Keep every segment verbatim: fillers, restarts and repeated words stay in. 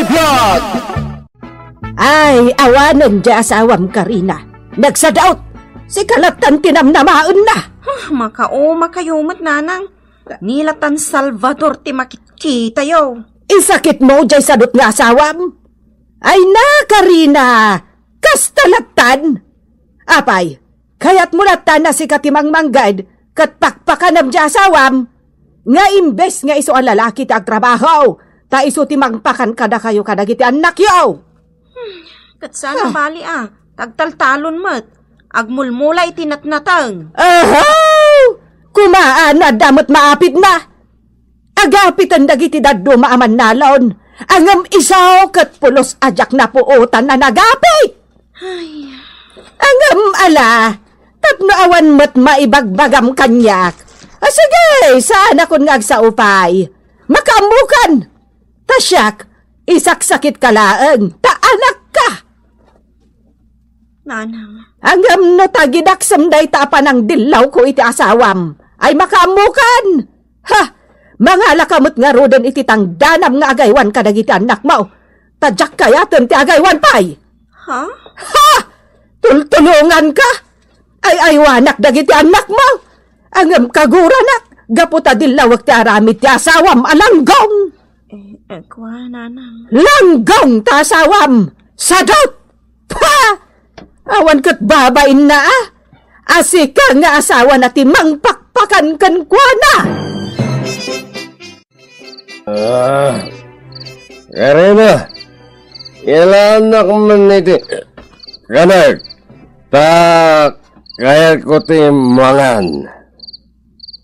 Vlog! Ay, awanen diay asawam, Karina. Nagsadaut! Sika lattan ti namnamaenna! Huh, makauma kayo met, nanang. Ni lattan Salvador ti makitkitayo. Isakitmo diay sadut nga asawam? Ay na, Karina! Kasta lattan! Apay, kayatmo lattan a sika ti mangmangged ket pakpakanem diay asawam, nga imbes nga isu a lalaki ti agtrabaho, ta isu ti mangpakan kadakayo kadagiti annakyo. Hmm, ket saan a Ah. bali a, tagtaltalon met, agmulmula iti natnateng. Ahaw! Kumaan, adda met maapitna. Agapiten dagiti dadduma a mannalon, ngem isu ket pulos a diak napuotan a nagapit. Ay. Ngem ala, tapno awan met maibagbagam kaniak. A, sige, saanakon nga agsao pay. Makaammokan. Ta siak, isaksakitka laeng, ta anakka. Nanang. Ngem no ta gidaksem dayta a panangdillawko iti asawam, ay makaammokan. Ha! Mangalaka met ngaruden iti tangdanam nga agaywan kadagiti annakmo. Ta diak kayaten ti agaywan pay. Ha? Ha! Tultulonganka! Ay-aywanak dagiti annakmo. Ngem kaguranak, gapu ta dillawek ti aramid ti asawam a langgong. Eh, eh, kua, nanang. Langgong ta asawam! Sadut! Ha! Awan ket babainna, a? A sika nga asawana ti mangpakpakan kenkuana! Ah, Karina, ilaannak man iti kanek, ta kayatko ti mangan.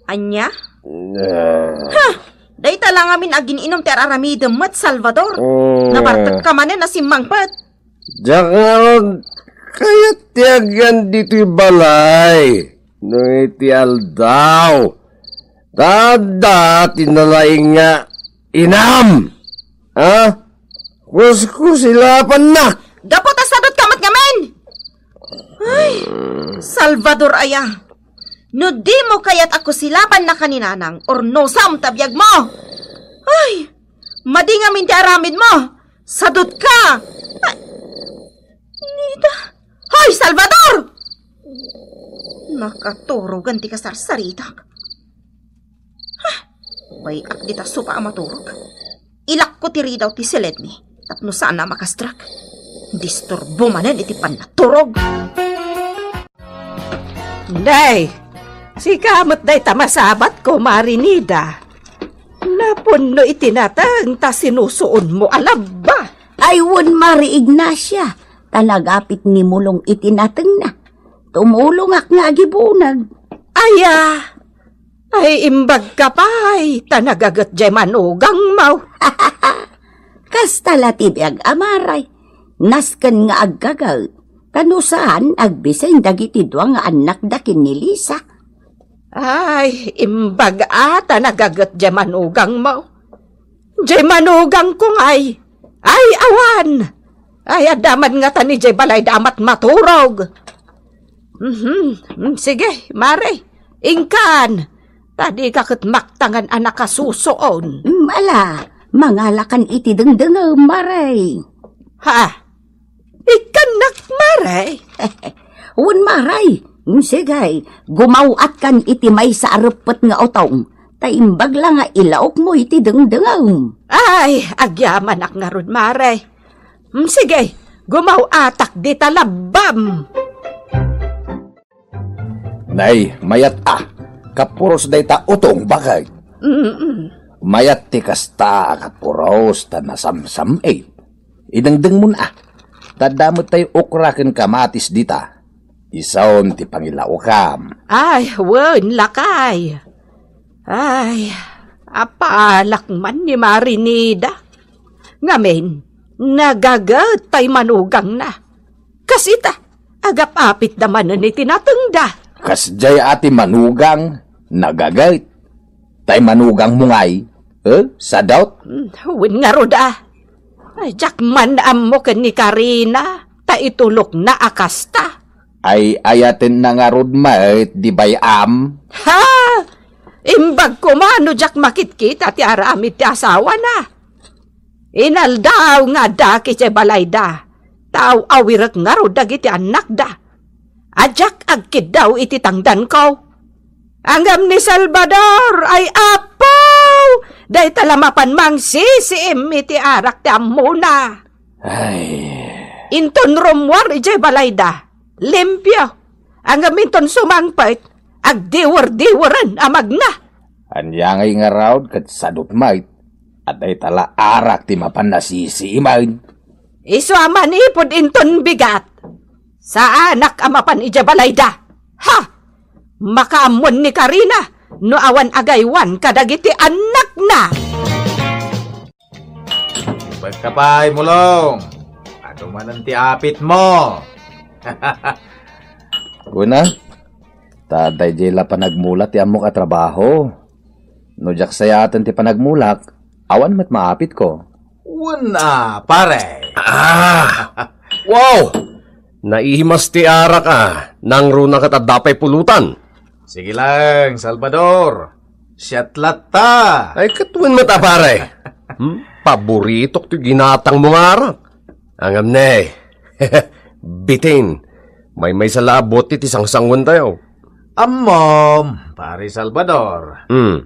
Ania? Ah. Ha! Dayta la ngamin agin-inum ti ar-aramidem met, Salvador. Oh. Nabartekka manen a simmangpet. Diak ngarud kayat ti agyan ditoy balay no iti aldaw. Ta adda ti nalaing nga inam. Ha? Kuskusilapannak. Gapu ta sadutka met ngamin. Ay, Salvador aya. No dimo kayat a kusilapannaka ni nanang, urnosam ta biagmo. Ay, madi ngamin ti aramidmo. Sadutka. Ay, Nida. Hoy, Salvador! Nakaturogan ti kasarsaritak. Ha? Bay-ak dita sopa a maturog. Ilakko ti ridaw ti siledmi tapno saan a makastrak. Disturbo manen iti pannaturog. Nay, sika met dayta masabatko, Mari Nida. Napunno iti nateng ta sinusuonmo a labba. Ay, wen, Mari Ignacia, ta nagapit ni Mulong iti natengna. Tumulongak nga agibunag. Aya, ay imbagka pay, ta nagaget jay manugangmo. Kasta la ti biag a Mari, nasken nga aggaget, ta no saan, agbiseng dagiti dua nga annakda ken ni Lisa. Ay, imbag a ta nagaget jay manugangmo. Jay manugangko ngay. Ay, awan. Ay, adda man ngata ni jay balayda a matmaturog. Mhm, mm, sige, Mari. Inkan. Ta dika ket maktangan a nakasusuon. Mm, ala, mangalakan iti dengdengem, Mari. Ha? Ikkannak, Mari? Wen, Mari. Mm, sige, gumaw-atkan iti maysa a reppet nga utong. Ta imbag la nga ilaokmo iti dengdengem. Ay, agyamanak ngarud, Mari. Mm, sige, gumaw-atak dita labbam. Nay, mayat a. Kapuros dayta utong, bakay. Mm-mm. Mayat ti kasta a kapuros ta nasamsam-it. Idengdengmon a. Ta adda met tay okra ken kamatis dita. Isun ti pangilaokam. Ay, wen, lakay. Ay, apalak man ni Mari Nida. Ngamin, nagaget tay manugangna. Kas ita, agap-apitda manen iti natengda. Kasdiay a ti manugang, nagaget. Tay manugangmo ngay, eh, sadot? Mm, wen ngarud a. Ay, diak man ammo ken ni Karina, ta itulokna a kasta. Ay, ayatenna ngarud met di bay-am? Ha? Imbag koma no diak makitkita ti aramid ti asawana. Inaldaw nga addak idiay balayda, ta aw-awirek ngarud dagiti annakda. A diak agkiddaw iti tangdanko. Ngem ni Salvador, ay apo! Dayta la mapan mangsisiim iti arak ti ammona. Ay. Inton rummuar idiay balayda, limpio. Ngem inton sumangpet, agdiwer-diweren a magna. Ania ngay ngarud ket sadut met, a dayta la arak ti mapan nasisiimen. Isu a manipud inton bigat, saanak a mapan idiay balayda. Ha! Makaammoen ni Karina no awan agaywan kadagiti annakna. Ipekka pay, Mulong. Adu manen ti apitmo. Kuna, ta daydiay la panagmula ti ammok a trabaho. No diak sayaten ti panagmulak, awan met maapitko. Wen a, pare. Ah! Wow! Naimas ti arak a, nangruna ket adda pay pulutan. Sige lang, Salvador. Siat latta. Ay, ket wen met a, pare. Hmm? Paboritok ti ginatangmo nga arak. Ngem ne, bitin, maymaysa la a bote ti sangsanguentayo. Ammom, pare Salvador. Hmm.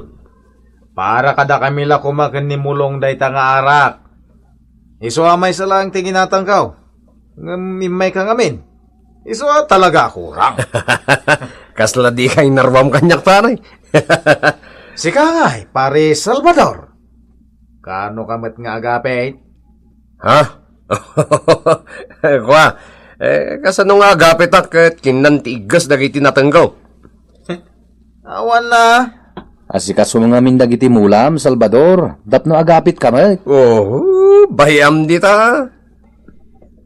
Para kadakami la koma ken ni Mulong dayta nga arak. Isu a maysa laeng ti ginatangko. Ngem immayka ngamin. Isu a talaga a kurang. Kasla dika inaruam kaniak, pare. Sika ngay, pare Salvador. Kaano ka met nga agapit? Ha? Kua, eh, kasano nga agapitak ket kinnan ti iggas dagiti natengko? Awan na. Asikasom ngamin dagiti mulam, Salvador, tapno agapitka met. Oh, bahiam dita.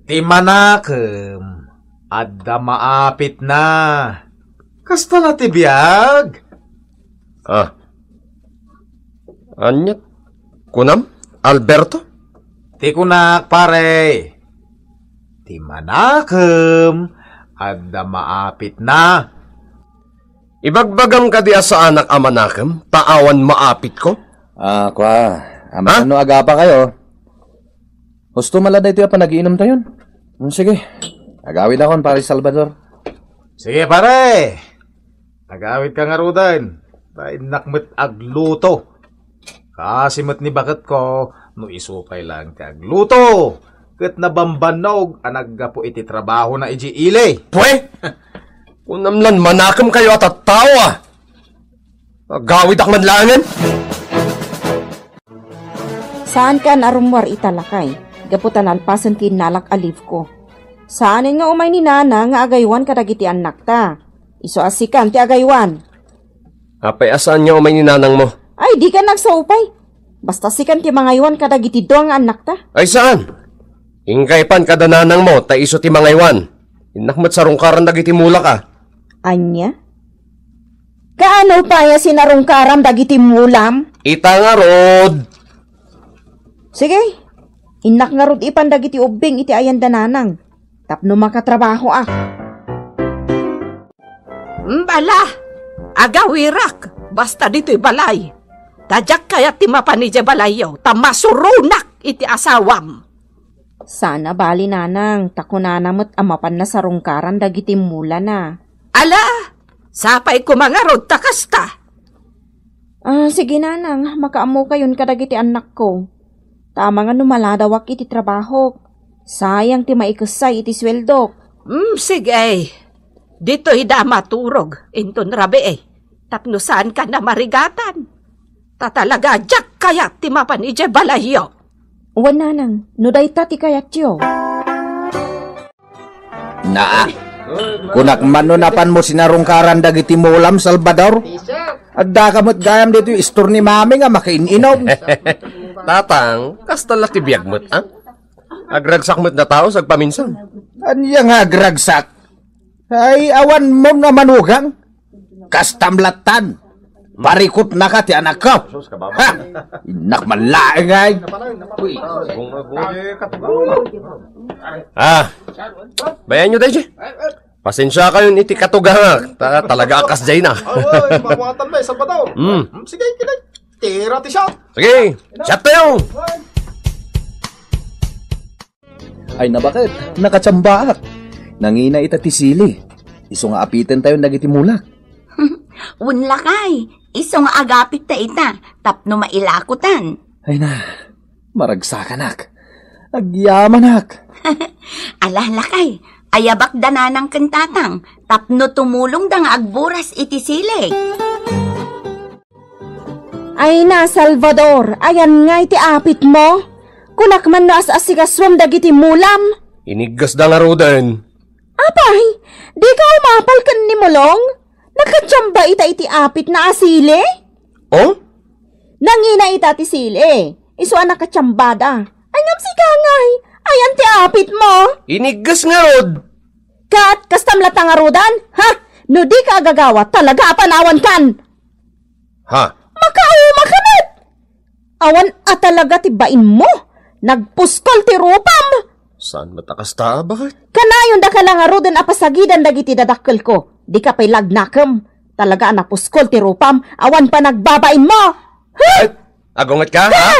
Ti manakem, adda maapit na. Kasta na ti biag. Ah. Ania? Kunam, Alberto? Ti kunak, pare. Ti manakem, adda maapit na. Ibagbagam kadi a saanak a manakem, ta awan maapitko? Ah, kua, amangan no agapakayo. Husto man la daytoy a panagiinomtayon. Hmm, sige. Agawidakon, pare Salvador. Sige, pare. Agawidka ngaruden. Ta innak met agluto. Kasi met ni baketko, no isu pay laeng ti agluto, ket nabambannog a naggapu iti trabahona idiay ili. Pwe! Kunam lan manakemkayo a tattao, a. Agawidak man laengen. Saankan a rummuar ita, lakay, gapu ta nalpasen ti innalak a leave ko. Saanen nga umay ni Nana nga agaywan kadagiti annakta. Isu a sikan ti agaywan. Apay a saan nga umay ni nanangmo? Ay, dikan agsaupay. Basta sikan ti mangaywan kadagiti dua nga annakta. Ay, saan? Inkay pan kada nanangmo, ta isu ti mangaywan. Innak met sarungkaran dagiti mulak a. Ania? Kaano pay a sinarungkaram dagiti mulam? Ita ngarud. Sige, innak ngarud ipan dagiti ubbing iti ayan da nanang, tapno makatrabahoak. Bala, agawirak, basta ditoy balay. Ta diak kayat ti mapan idiay balayyo, ta masuronak iti asawam. Sana bali, nanang, ta kunana met a mapan nasarungkaran dagiti mulana. Ala, sapay koma ngarud ta kasta. Ah, sige, nanang, makaammokayon kadagiti annakko. Ta amangan no maladawak iti trabahok. Sayang ti maikessay iti sueldok. Hmm, sige. Ditoy da maturog inton rabii, tapno saankan a marigatan. Ta talaga, diak kayat ti mapan idiay balayyo. Wen, nanang, no dayta ti kayatyo. Naa, kunak man no napanmo sinarungkaran dagiti mulam, Salvador? Addaka met gayam ditoy istor ni Mami nga makiin-inom. Tatang, kasta la ti biag met, a? Agragsak met dataos agpaminsan. Ania nga agragsak? Ay, awan mo nga manugang? Kastam lattan. Parikutnaka ti anakko. Ha? Innak man laeng ay. Ah, bayanyo daydi. Pasensiakayon iti katugangak. Ta-, talaga a kasdiay na. Ay, ay, makuatan ba, Salvador? Mm. Mm, sige, sige. Tira ti shot. Sige, shot tayo. Ay, nabaket, nakatsamba ak. Nangina ita ti sili. Isu nga apiten tayo dagiti mulak. Wen lakay, isu nga agapit ta ita, tapno mailakotan. Ay na, maragsakanak. Agyamanak. Ala lakay, ayabak da nanang ken tatang, tapno tumulongda nga agburas iti sili. Ay na, Salvador, ayan nga iti apit mo? Kunak man no as-asikasuam dagiti mulam. Iniggasda ngaruden. Apay, di ka umapal ken ni Mulong? Nakatsamba ita iti apit na a sili? Oh? Nangina ita ti sili. Isu a nakatsambada. Ay, ngem sika ngay. Ayan ti apit mo. Iniggas ngarud. Kat, kastam latta ngaruden? Ha? No di ka agagawa, talaga a panawan kan. Ha? Makauma ka met! Awan a talaga ti bain mo. Nagpuskol ti rupam. Saan met a kasta, baket? Kanayon da ka la ngaruden a pasagidan dagiti dadakkelko. Di ka pay lagnakem. Talaga a napuskol ti rupam. Awan panagbabain mo. Ha? Ay, agunget ka, ha? Ha?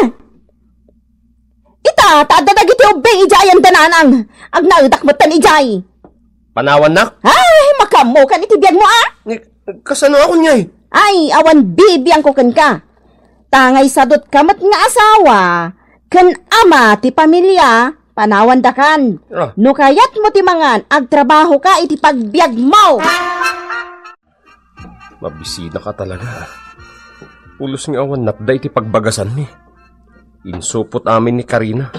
Ita, ta adda dagiti ubbing idiay ayan da nanang. Agnaedak met tan idiay. Panawannak? Ay, makaammokan iti biagmo, a? Ni, kasano a kun ngay? Ay, awan bibiangko kenka. Ta ngay sadut ka met nga asawa, ken ama ti pamilia, panawandakan. Ah. No kayatmo ti mangan, agtrabaho ka iti pagbiagmo. Mabisina ka talaga. Pulos nga awan natda iti pagbagasanmi. Insupot amin ni Karina,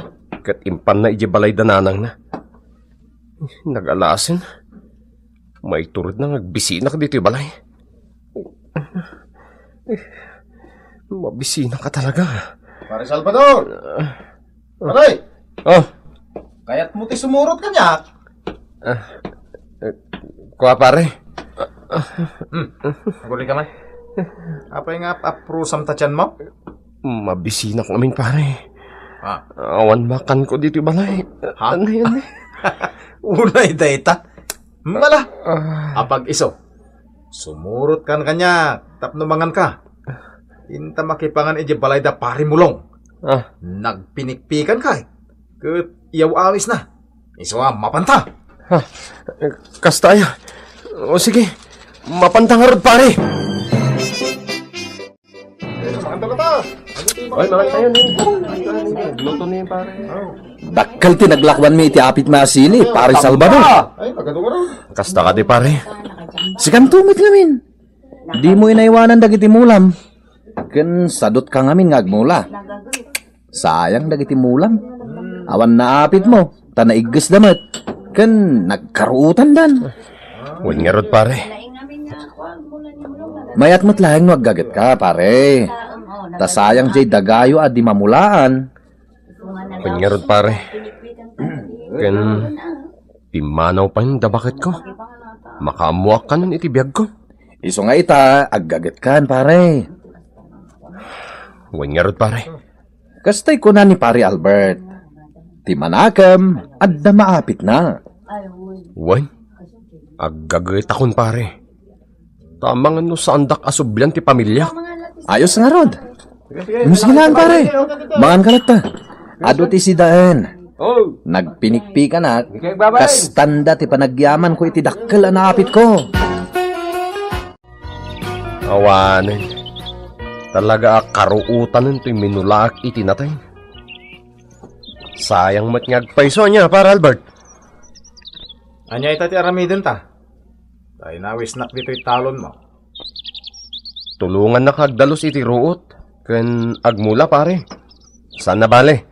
ket impanna idiay balay da nanangna. Nagalasen. Maiturod na nga agbisinak ditoy balay. Mabisina ka talaga. Pare Salvador! Pare! Oh. Kayatmo ti sumurot kaniak? Ah, eh, kua, pare. Hmm. Aguli ka man. Apay nga ap-aprusam ta tiyan mo? Mabisinak ngamin, pare. Ah. Awan makanko ditoy balay. Ha? Anay, anay. Unay dayta. Mala. Ah. Apag isu. Sumurot kan kaniak tapno mangan ka. Inta makipangan idiay balay da Pari Mulong. Ah. Nagpinikpikan ka, eh. Ket iyaw-awis na. Isu a, mapanta. Ha? Kasta aya. O sige, mapanta ngarud, pare. Oy, mangan tayo ni. Luto ni, pare. Dakkel ti naglakuanmi iti apit mi a sili, pare Salvador. Ay, magadu ka ron. Kasta kadi, pare. Sikanto met ngamin. Dimo inaywanan dagiti mulam. Ken sadut ka ngamin nga agmula. Sayang dagiti mulam. Awan naapitmo, ta naiggesda met. Ken nagkaruotandan. Wen ngarud, pare. Mayat met laeng no aggaget ka, pare. Ta sayang jay dagayo a di mamulaan. Wen ngarud, pare. Ken pimmanaw pay da baketko. Makaammoak kanon iti biagko. Isu nga ita, aggagetkan, pare. Wen ngarud, pare. Kastay kuna ni Pare Albert, "Ti manakem, adda maapitna." Wen, aggagetakon, pare. Ta amangan no saandak a sublian ti pamiliak. Ayos ngarud. Sige lang, pare. Mangan ka latta. Adu ti sidaen. Oh. Nagpinikpikanak, kastanda ti panagyamanko iti dakkel a naapitko. Awanen. Talaga a karuotanen toy minulaak iti nateng. Sayang met nga agpayso, ania, Pare Albert? Ania ita ti aramidenta? Ta inawisnak ditoy talonmo. Tulongannaka agdalus iti ruot ken agmula, pare. Saan a bale,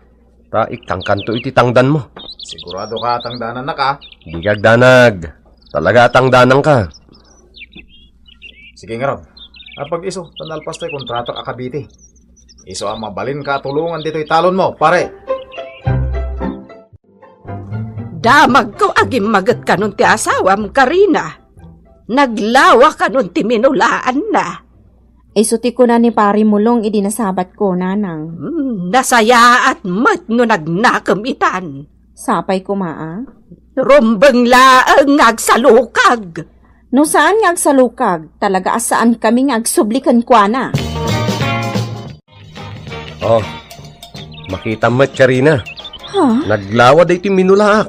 ta ikkankanto iti tangdanmo. Sigurado ka a tangdanannak, a? Dika agdanag. Talaga a tangdananka. Sige ngarud. Apag isu, ta nalpas toy kontratak a kabiti. Isu a mabalinka a tulongan ditoy talonmo, pare. Damagko a gimmaget kanon ti asawam, Karina. Naglawa kanon ti minulaanna. Isu ti kuna ni Pari Mulong idi nasabatko, Nanang. Hmm, nasayaat met no nagnakem itan. Sapay koma a? Rumbeng laeng nga agsalukag. No saan nga agsalukag, talaga a saankami nga agsubli kenkuana. Oh, makitam met, Karina. Ha? Naglawa daytoy minulaak.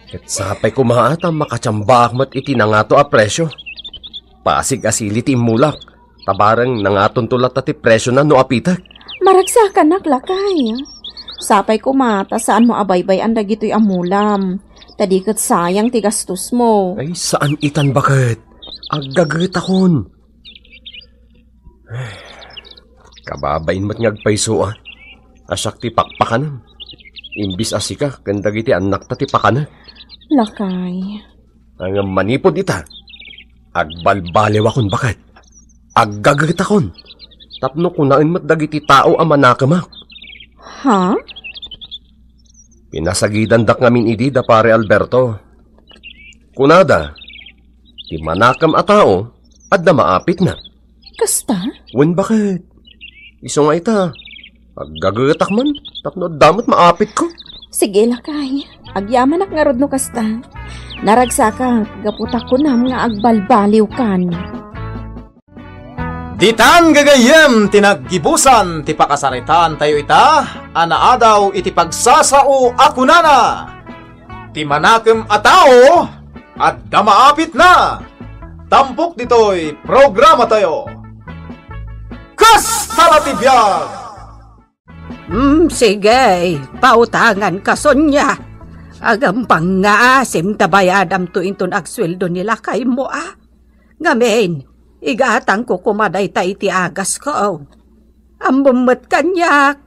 Ket sapay koma ta makatsamba met iti nangato a presio. Pasig a sili ti immulak. Ta bareng nangatonto latta ti presiona no apitek. Maragsakanak, lakay. Sapay koma ta saanmo a baybay-an dagitoy a mulam. Ta di ket sayang ti gastosmo. Ay, saan itan baket. Aggagetakon. Kababain met nga agpayso a. A siak ti pakpakanem. Imbis a sika ken dagiti annakta ti pakanek. Lakay. Ngem manipud ita, agbalbaliwakon baket. Aggagetakon. Tapno kunaen met dagiti tao a manakemak. Ha? Pinasagidandak ngamin idi da Pare Alberto. Kunada, ti manakem a tao, adda maapitna. Kasta? Wen baket. Isu nga ita, aggagetak man, tapno adda met maapitko. Sige, lakay. Agyamanak ngarud no kasta. Naragsakak, gapu ta kunam nga agbalbaliwkan. Ditan gagayyem ti naggibusan ti pakasaritaantayo ita a naadaw iti pagsasao a kunana, "Ti manakem a tao, adda maapitna." Tampok ditoy programatayo, Kasta la ti biag! Mm, sige, pautangan ka, Sonia. Agambang nga asim ta bayadam to inton agsueldo ni lakaymo, a. Ngamin, igatangko koma dayta iti agasko. Ammom met kaniak,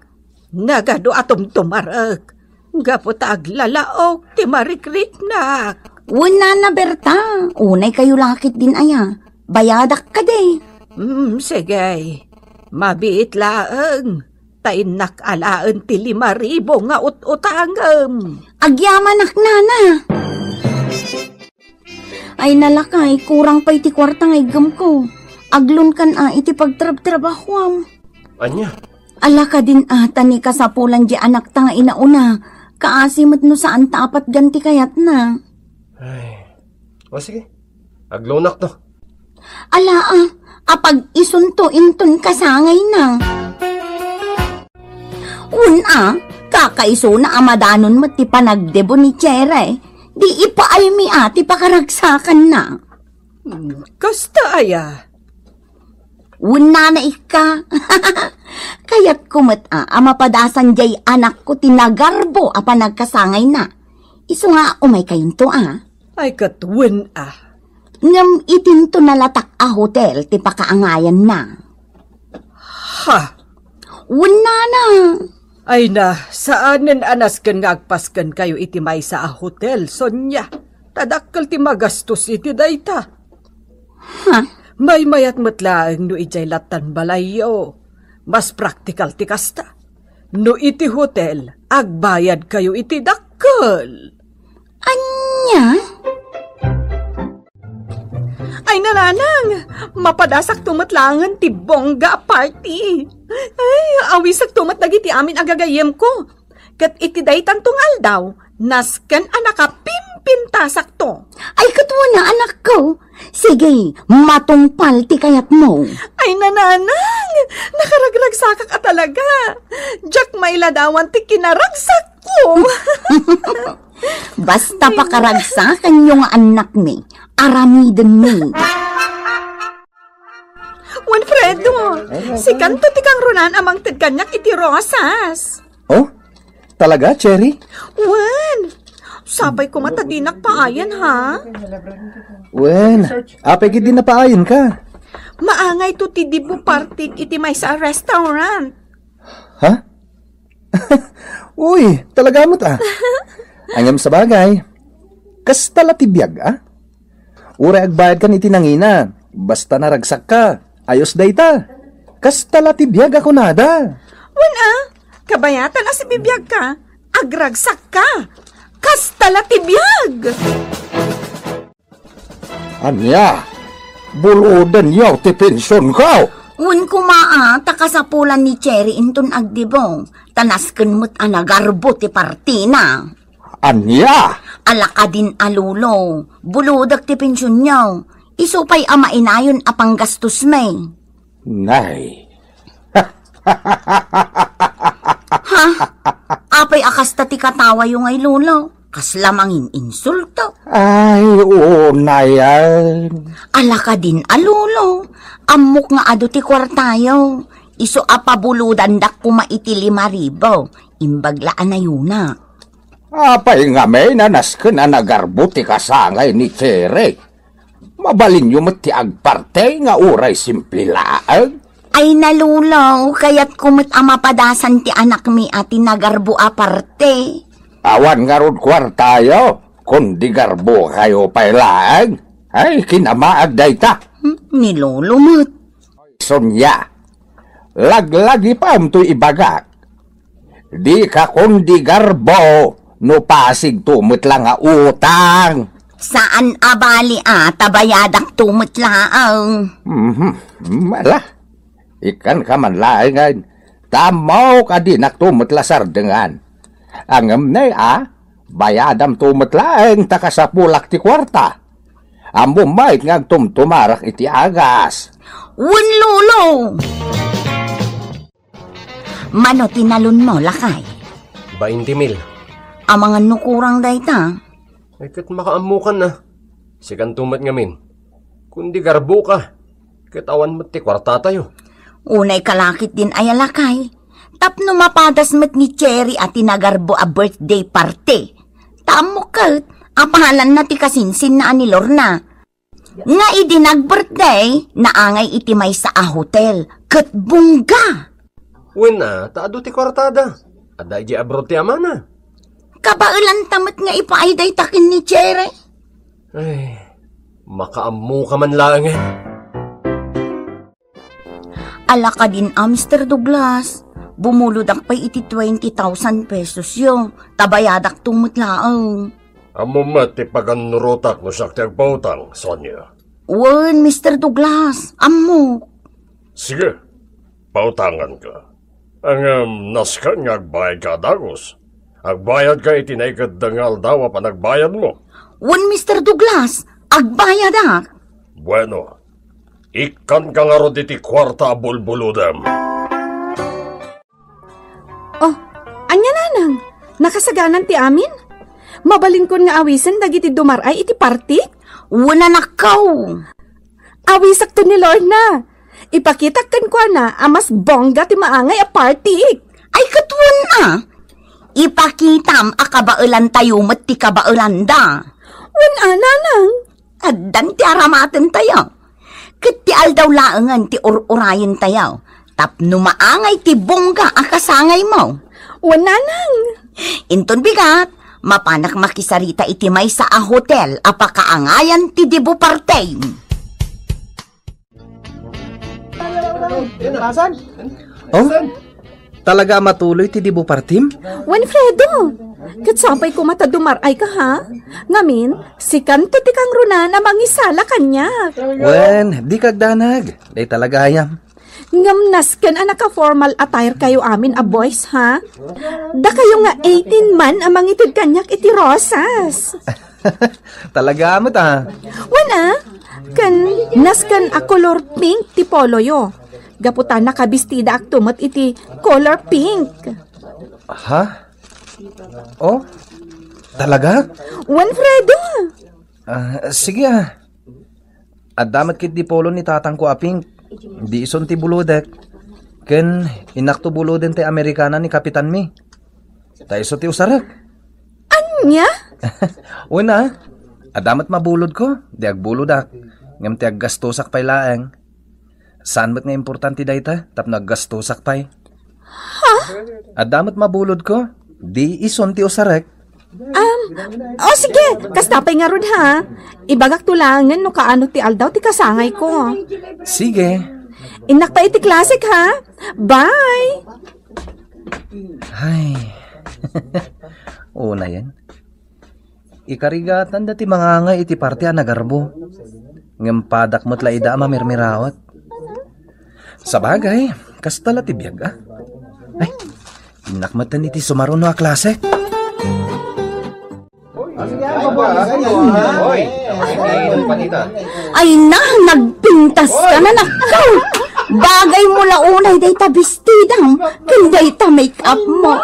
nagadu a tumtumarek, gapu ta aglalaok ti marikriknak. Wen, Nana Berta, unay kayo lakit din aya. Bayadak kadi. Mm, sige. Mabiit laeng. Ta innak alaen ti lima ribu nga ut-utangem. Agyamanak, Nana. Ay, nalakay, kurang pay ti kuarta nga iggemko. Aglunkan a iti pagtrabtrabahuam. Ania? Ala kadin a, ta ni kasapulan di anakta nga inauna. Kaasi met no saan ta apatgan ti kayatna. Ay, o sige. Aglunak to. Ala a, apag-isunto inton kasangayna. Wen a, kakaisuna a madanon met ti panagdebo ni Chere, di ipaalmi a ti pakaragsakanna. Hmm, kasta aya? Wen nana ikka. Kayatko met a, a mapadasan jay anakko ti nagarbo a panagkasangayna. Isu nga umay kayonto a. Ay, ket wen a. Ngem itinto nalatak a hotel ti pakaangayanna. Ha? Wen nana. Ay na, saanen a nasken nga agpasken kayo iti maysa a hotel, Sonia. Ta dakkel ti magastos iti dayta. Ha? Maymayat met laeng no idiay lattan balayyo. Mas praktikal ti kasta. No iti hotel, agbayad kayo iti dakkel. Ania? Ay, nanang! Mapadasakto met laengen ti bongga a party. Ay, awisakto met dagiti amin a gagayyemko. Ket iti daytanto nga aldaw, nasken a nakapimpintasakto. Ay, ket wen a, anakko. Sige, matungpal ti kayatmo. Ay, nanang! Nakaragragsakak a talaga. Diak mailadawan ti kinaragsakko. Basta pakaragsakanyo nga annakmi, aramidenmi. Winfredo, sikanto ti kangrunaan a mangted kaniak iti rosas. Oh? Talaga, Cherry? Wen, sapay koma ta dinak paayen, ha? Wen, apay ket di napaayen ka? Maangayto ti debo party iti maysa a restaurant. Ha? Uy, talaga met a. Ngem sabagay, kasta la ti biag a. Uray agbayadkan iti nangina, basta naragsakka, ayos dayta. Kasta la ti biag a kunada. Wen a, kabayatan a sibibiagka, agragsakka. Kasta la ti biag! Ania? Bulodenyo ti pensionko? Wen koma a, ta kasapulan ni Cherry inton agdebo, ta nasken met a nagarbo ti partina. Ania? Alakadin a lolo, bulodek ti pensionyo. Isu pay a mainayon a panggastosmi. Nay. Ha? Apay A kasta ti katawayo ngay, Lolo. Kasla mangin-insulto. Ay, unayen. Ala kadin a, Lolo. Ammok nga adu ti kuartayo. Isu a pabulodandak koma iti lima ribu. Imbag la a nayuna. Apay ngamin a nasken a nagarbo ti kasangay ni Cherry? Mabalinyo met ti agparte nga uray simple laeng? Ay, Lolo, kayatko met a mapadasan ti anakmi a ti nagarbo a parte. Awan ngarud kuartayo, kundi garbokayo pay laeng. Ay, kinamaag dayta. Hmm, ni Lolo met. Sonia, laglagipem toy ibagak. Dika kundi garbo no pasigto met la nga utang. Saan a bali a, ta bayadakto met laeng. Mhm. Ala, ikkanka man laengen. Ta ammok a dinakto met la sardengan. Ngem ne a, bayadamto met laeng ta kasapulak ti kuarta. Ammom met nga agtumtumarak iti agas. Wen, Lolo! Mano ti nalonmo, lakay? Bainte mil. Amangan no kurang dayta? Ay, ket makaammokan a. Sikanto met ngamin. Kundi garboka. Ket awan met ti kuartatayo. Unay kalakit din aya, lakay. Tapno mapadas met ni Cherry a ti nagarbo a birthday party. Ta ammok ket, apalanna ti kasinsinna a ni Lorna. Nga idi nag-birthday, naangay iti maysa a hotel, ket bongga. Wen a, ta adu ti kuartada. Adda idiay abroad ti amana. Kabaelanta met nga ipaay dayta ken ni Cherry. Ay, makaammoka man laengen. Ala kadin a, Mister Douglas, bumulodak pay iti twenty thousand pesos yo, ta bayadakto met laeng. Ammom met ti pagannurotak no siak ti agpautang, Sonia. Wen, Mister Douglas, ammok. Sige, pautanganka. Ngem nasken nga agbayadka a dagus. Agbayadka iti naikeddeng nga aldaw a panagbayadmo. Wen, Mister Douglas, agbayadak. Bueno, ikkanka ngarud iti kuarta a bulbulodem. Oh, ania, nanang? Nakasaganan ti amin? Mabalinkon nga awisen dagiti dumar-ay iti partik? Wen, anakko. Awisakto ni Lorna. Ipakitak kenkuana a mas bongga ti maangay a partik. Ay, ket wen a. Ipakitam a kabaelantayo met ti kabaelanda. Wen a, nanang. Addan ti aramatentayo. Ket ti aldaw laengen ti ur-urayentayo tapno maangay ti bongga a kasangaymo. Wen, nanang. Inton bigat, mapanak makisarita iti maysa a hotel a pakaangayan ti debut party. Hasan? Oh? Talaga a matuloy ti debut partim? Wen, Fredo, ket sapay koma ta dumar-ayka, ha? Ngamin, sikanto ti kangrunaan a mangisala kaniak. Wen, dika agdanag. Dayta la gayam. Ngem nasken a naka-formal attire kayo amin a boys, ha? Dakayo nga eighteen man a mangited kaniak iti rosas. Talaga met, a. Wen a, ken nasken a color pink ti poloyo. Gapu ta nakabistidaakto met iti color pink. Ha? Oh? Talaga? Wen, Fredo. Ah, sige, a. Adda met ketdi polo ni tatangko a pink. Di isun ti bulodek. Ken innakto buloden ti Amerikana ni kapitanmi. Ta isu ti usarek. Ania? Wen a, adda met mabulodko, di agbulodak. Ngem ti aggastosak pay laeng. Saan met nga importante dayta tapno aggastosak pay. Ha? Adda met mabulodko, di isun ti usarek. Um, o sige, kasta pay ngarud, ha. Ibagakto laengen no kaano ti aldaw ti kasangayko. Sige. Innak pay iti klasek, ha. Bye. Ay. Unayen. Ikarigatanda ti mangangay iti parti a nagarbo. Ngem padak met la ida a mamirmirawat. Sabagay, kasta la ti biag, a. Ay, innak metten iti sumaruno a klasek. Ay na, nagpintas ka na, nakkaw! Bagay mo la unay dayta bestidam, ken dayta make-up mo.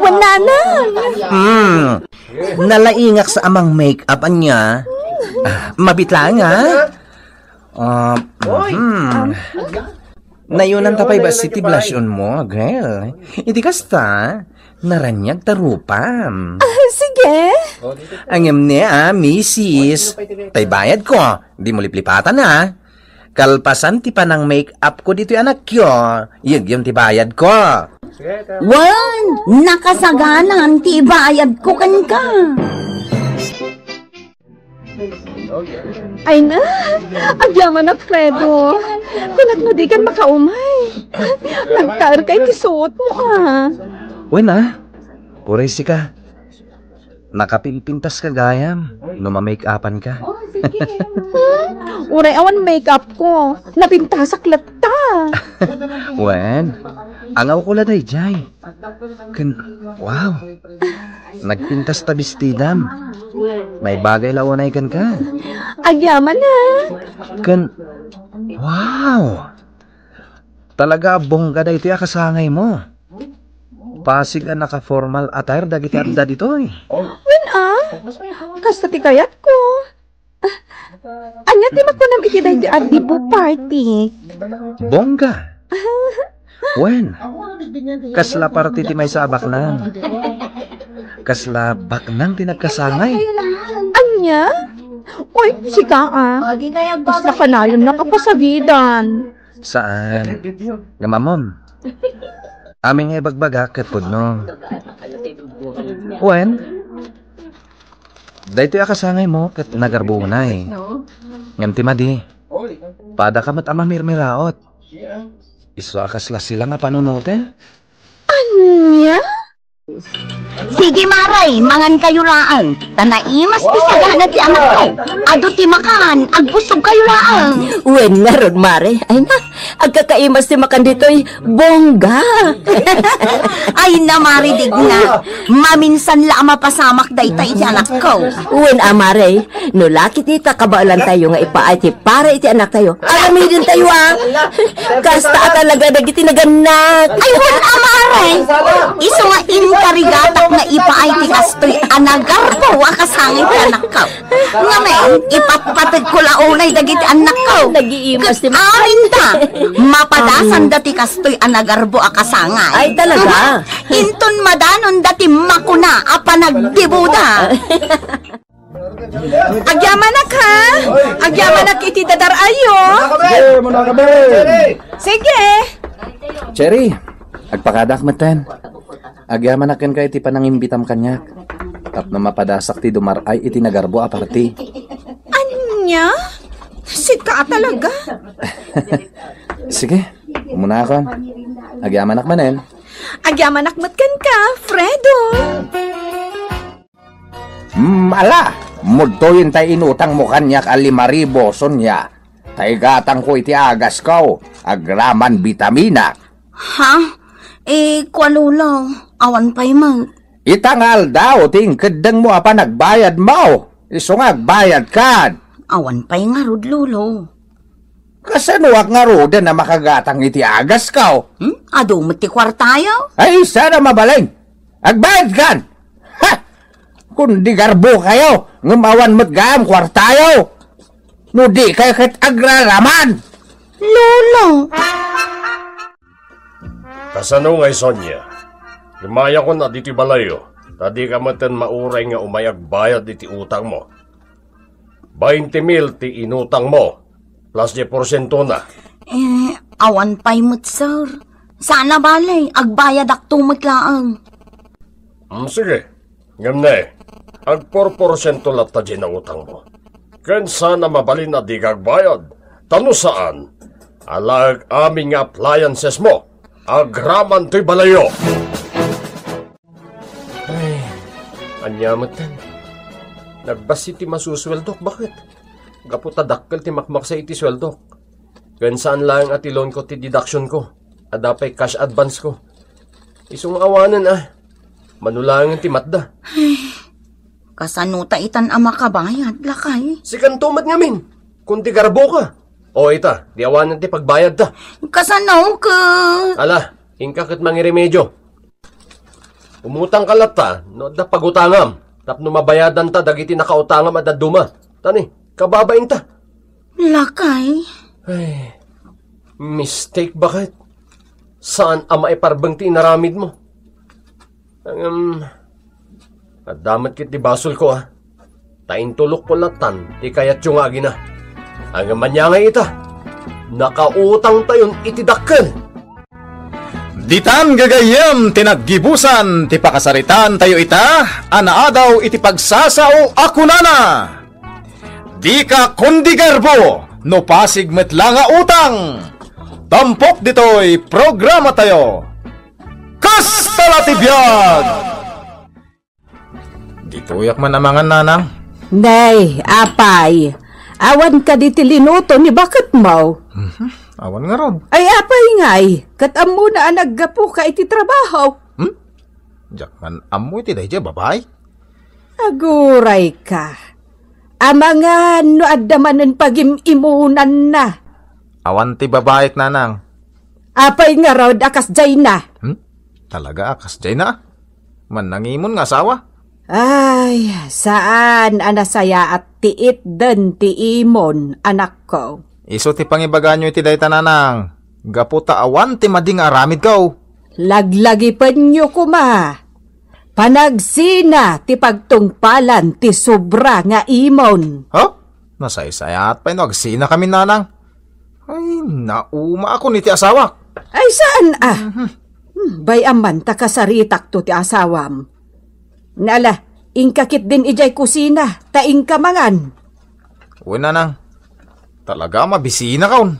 Nanang! Hmm. Nalaingak sa amang make-up, ania? Ah, mabit lang, ha? Ah, mhm. Nayunan ta pay bassit ti blush-on mo, girl. Iti kasta, naraniag ta rupam. Ah, sige. Ngem ne, ah, misis. Tay bayad ko. Di mo liplipatan, ah. Kalpasan ti panang make-up ko ditoy anakyo, yegyem ti bayad ko. Wen, nakasaganan ti ibayad ko kenka. Ay na, agyamanak, Fredo. Kunat no dikan makaumay. Nagtaerka iti suotmo, ah. Wen, ah. Uray sika. Nakapinpintaska gayam no mamake-upanka. Hmm? Uray awan make-up ko. Napintasak latta. Wen, angawko la daydiay. Ken, wow. Nagpintas ta bestidam. Maibagay la unay kenka. Agyaman, ha? Ken, wow. Talaga a bongga daytoy a kasangaymo. Pasig a naka-formal attire dagiti adda ditoy. Wen, ah. Kasta ti kayatko. Ania ti makunam iti daytoy a debut party? Bongga. Wen, kasla party ti maysa a baknang. Kasla baknang ti nagkasangay. Ania? Oy, sika, ah. Kasla kanayon nakapasagidan. Saan? Ngem ammom. Amin nga ibagbagak ket pudno. Wen, daytoy a kasangaymo ket nagarbo unay. Ngem ti madi, padaka met a mamirmiraot. Isu a kasla silang a panunoten. Ania? Sige, Mare, mangankayo laeng. Ta naimas ti sagana ti anakko. Adu ti makan, agbusogkayo laeng. Wen ngarud, Mare. Ay na, agkakaimas ti makan ditoy. Bongga. Ay na, Mare, digna. Maminsan la a mapasamak dayta iti anakko. Wen a, Mare. No la ketdi ta kabaelantayo nga ipaay ti para iti anaktayo, aramidentayo, a. Kasta a talaga dagiti nagannak. Ay, wen a, Mare. Isu nga inkarigatak nga ipaay ti kastoy a nagarbo a kasangay ti anakko. Ngamin, ipatpateg ko la unay dagiti annakko. Nagiimas ti ket amin da, mapadasan da ti kastoy a nagarbo a kasangay. Ay, talaga? Inton madanon da ti makuna a panagdibuda. Agyamanak, ha? Agyamanak iti dadar-ayo. Sige, muna kami. Sige. Cherry, agpakadak metten. Agyamanak kenka iti panangimbitam kaniak. Tapno mapadasak ti dumar-ay iti nagarbo a party. Ania? Sika a talaga? Sige, umunakon. Agyamanak manen. Agyamanak met kenka, Fredo. Mm, ala, mudtoyen tay inutangmo kaniak a lima ribu, Sonia. Ta igatangko iti agasko, agraman bitamina. Ha? Eh, kua, Lolo, awan pay met. Ita nga aldaw ti inkeddengmo a panagbayadmo. Isu nga agbayadkan. Awan pay ngarud, Lolo. Kasanoak ngaruden a makagatang iti agasko? Hmm? Adu met ti kuartayo? Ay, saan a mabalin? Agbayadkan! Ha! Kundi garbokayo, ngem awan met gayam kuartayo. No di kayo ket agraraman. Lolo! Kasano ngay, Sonia? Imayakon a ditoy balayyo, ta dika metten mauray nga umay agbayad iti utangmo. Bainte mil ti inutangmo, plus diez porsiento na. Eh, awan pay met, sir. Saan a bale, agbayadakto met laeng. Hmm, sige. Ngem ne, agporporsiento latta diay nautangmo. Ken saan a mabalin a dika agbayad, ta no saan, alaek amin nga appliancesmo, agraman toy balayyo. Ay, ania metten? Nagbassit ti masusueldok, baket? Gapu ta dakkel ti makmaksa iti sueldok. Ken saan laeng a ti loan ko ti deduction ko. Adda pay cash advance ko. Isu nga awanen, a. Mano laengen ti matda. Ay, kasano ta itan a makabayad, lakay? Sikanto met ngamin. Kundi garboka. O, ita, di awanen ti pagbayadta. Kasano ket? Ala, inka ket mangiremedio. Umutangka latta no adda pagutangam tapno mabayadanta dagiti nakautangam a dadduma. Tani, kababainta. Lakay. Ay, mistake, baket. Saan a maiparbeng ti inaramidmo? Ngem, adda met ket ti basolko, a. Ta intulokko lattan ti kayatyo nga agina. Ngem ania ngay ita? Nakautangtayon iti dakkel. Ditan gagayyem ti naggibusan ti pakasaritaantayo ita a naadaw iti pagsasao a kunana, "Dika kondigarbo no pasig met la nga utang." Tampok ditoy programatayo. Kasta la ti biag! Ditoyak man amangan, nanang. Nay, apay, awan kadi ti linuto ni baketmo? Mhm, awan ngarud. Ay, apay ngay, ket ammona a naggapuka iti trabaho? Hmm? Diak man ammo iti daydiay a babai. Agurayka. Amangan no adda manen pagim-imunanna. Awan ti babaik, nanang. Apay ngarud a kasdiayna? Hmm? Talaga a kasdiayna? Mannangimon nga asawa? Ay, saan a nasayaat ti itden ti imon, anakko. Isu ti pangibaganyo iti dayta, nanang. Gapu ta awan ti madi nga aramidko. Laglagipenyo koma. Panagsina ti pagtungpalan ti sobra nga imon. Ha? Nasaysayaat pay no agsinakami, nanang. Ay, naumaakon iti asawak. Ay, saan a? Mhm. Hmm, bay-am man ta kasaritakto ti asawam. Nala, inka ketdin idiay kusina, ta inka mangan. Wen, nanang. Talaga, mabisinakon.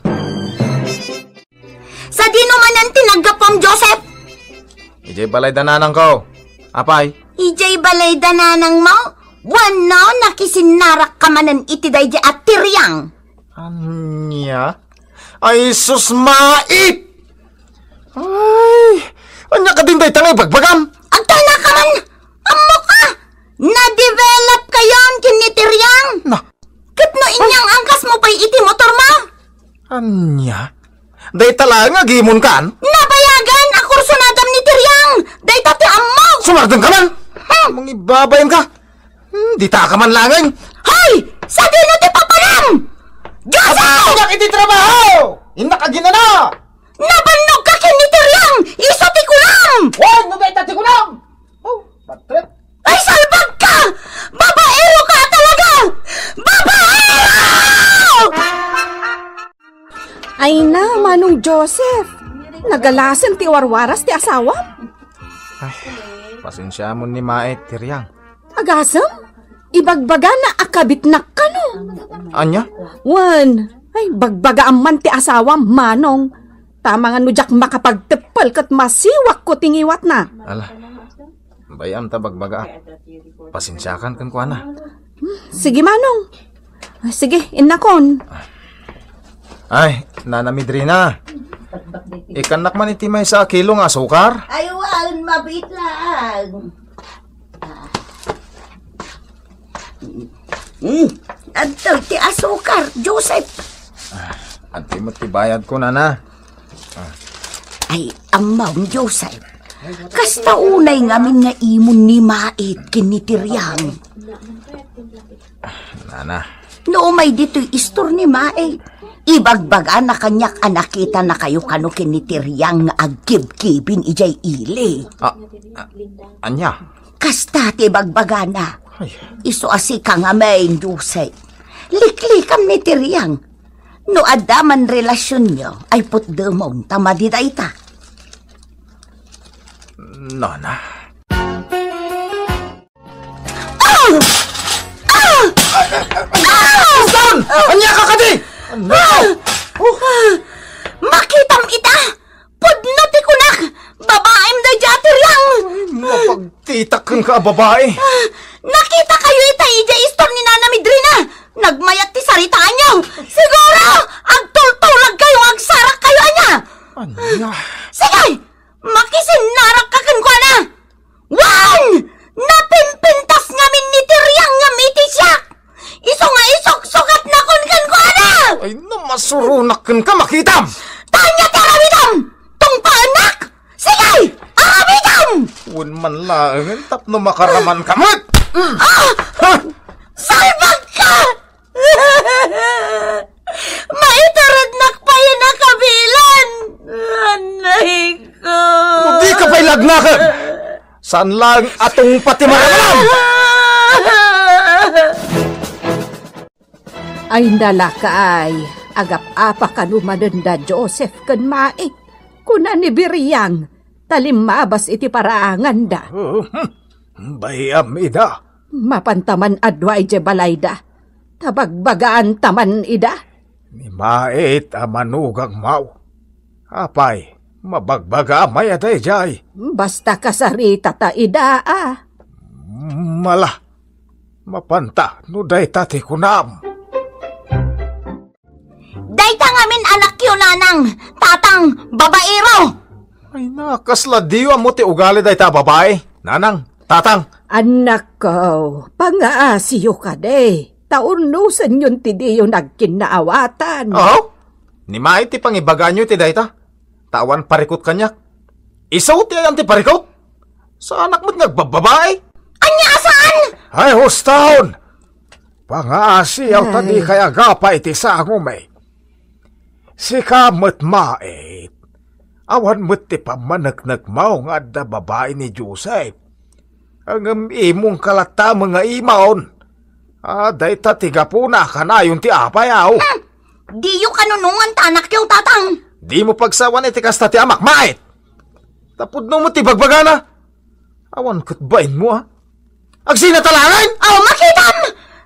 Sadino manen ti naggapuam, Joseph? Idiay balay da nanangko. Apay? Idiay balay da nanangmo? Wenno nakisinnarakka manen iti daydiay a tiriang? Ania? Ay, sus, mait! Ay, ania kadin dayta nga ibagbagam? Agtalnaka man! Ammok a! Nadevelopkayon ken ni Tiriang! Na, Ket no inyang angkasmo pay iti motormo? Ania? Dayta laeng nga agimonkan? Nabayagan a kursunadam ni Tiriang! Dayta ti ammok! Sumardengka man! Hmm! Mangibabain ka! Hmm, dita ka man laeng! Hoy! Sadino ti papanam? Joseph! Agpagak iti trabaho! Innak aginana! Nabannogka ken ni Tiriang! Isu ti kunam! Wen, no dayta ti kunam! Oh, bad trip. Ay, salbag ka! Babaero ka talaga! Babaero! Ay na, Manong Joseph. Nagalasen ti warwaras ti asawam. Ay, pasensiamon ni Mait, Tiriang. Agasem? Ibagbagana a kabitnak kano. Ania? Wen, ay, bagbagaam man ti asawam, Manong. Tama nga no diak makapagteppel ket masiwakko ti ngiwatna. Ala, bay-am ta bagbagaak. Pasensiakan kenkuana. Hmm, sige, Manong. Ah, sige, innakon. Ay, Nana Midrina. Ikannak man iti maysa a kilo nga asukar? Ay, wen, mabiit laeng. Hmm, adda ti asukar, Joseph. Ah, adtoy met ti bayadko, Nana. Ah. Ay, ammom, Joseph. Kasta unay ngamin nga imon ni Mait ken ni Tiriang. Nana. No umay ditoy istor ni Mait, ibagbagana kaniak a nakitanakayo kano ken ni Tiriang nga agkibkibin idiay ili. Ah, ah, ania? Kasta ti bagbagana. Ay. Isu a sika ngamin, Jose. Liklikam ni Tiriang. No adda man relasionyo, ay putdemon ta madi dayta. Nana. Ah! Ah! Ah! Saan? Ania ka kadi? Ah! Makitam ita! Pudno ti kunak! Babaim daydiay a Tiriang! Ay, mapagtitak kenka a babai! Ah, nakitakayo ita idiay istor ni Nana Midrina! Nagmayat ti saritaanyo! Siguro, agtultulagkayo nga agsarakkayo ania! Ania? Sige! Makisinnarakka kenkuana! Wen! Napimpintas ngamin ni Tiriang nga mitisiak! Isu nga isuksukatnakon kenkuana! Ay, no masuronak kenka, makitam! Ania ti aramidem? Tungpaennak? Sige! Aramidem! Wen man Laengen tapno makaramanka met. Salbagka! Maitarednak pay a kabilan! Anay ko! No dika pay lagnaken, saan laeng a tungpa ti maramalam! Ay nalakay, agap-apa kano manen da Joseph ken Mait, kuna ni Biriang, ta limmabas iti paraanganda. Bay-am ida. Mapanta man a dua idiay balayda, ta bagbagaanta man ida. Ni Mait a manugangmo. Apay, mabagbagaam aya daydiay? Basta kasaritata ida a. Mala, mapanta no dayta ti kunam. Dayta ngamin anakyo, nanang, tatang, babaero. Ay, nakasla diyo ammo ti ugali dayta a babai, nanang, tatang. Annakko, pangaasiyo kadi, ta urnosenyon ti diyo nagkinnaawatan. Aw? Ni Mait ti pangibaganyo iti dayta, ta awan parikut kaniak. Isu ti ayan ti parikut? Saanak met nga agbabbabai. Ania a saan? Ay, hustaon! Pangaasiyaw ta Ay. Dikay agapa iti sangom, eh. Sika met, Mait. Awan met ti pammaneknekmo nga adda babai ni Joseph. Ngem imongka latta nga imon. Ah, dayta ti gapuna a kanayon ti apay, aw. Hmm. Diyo kanunongan ta anakyo, tatang. Dimo pagsawan iti kasta ti amak, Mait. Ta pudno met ti bagbagana. Awan ket bainmo, a. Agsinata laeng! Aw, makitam!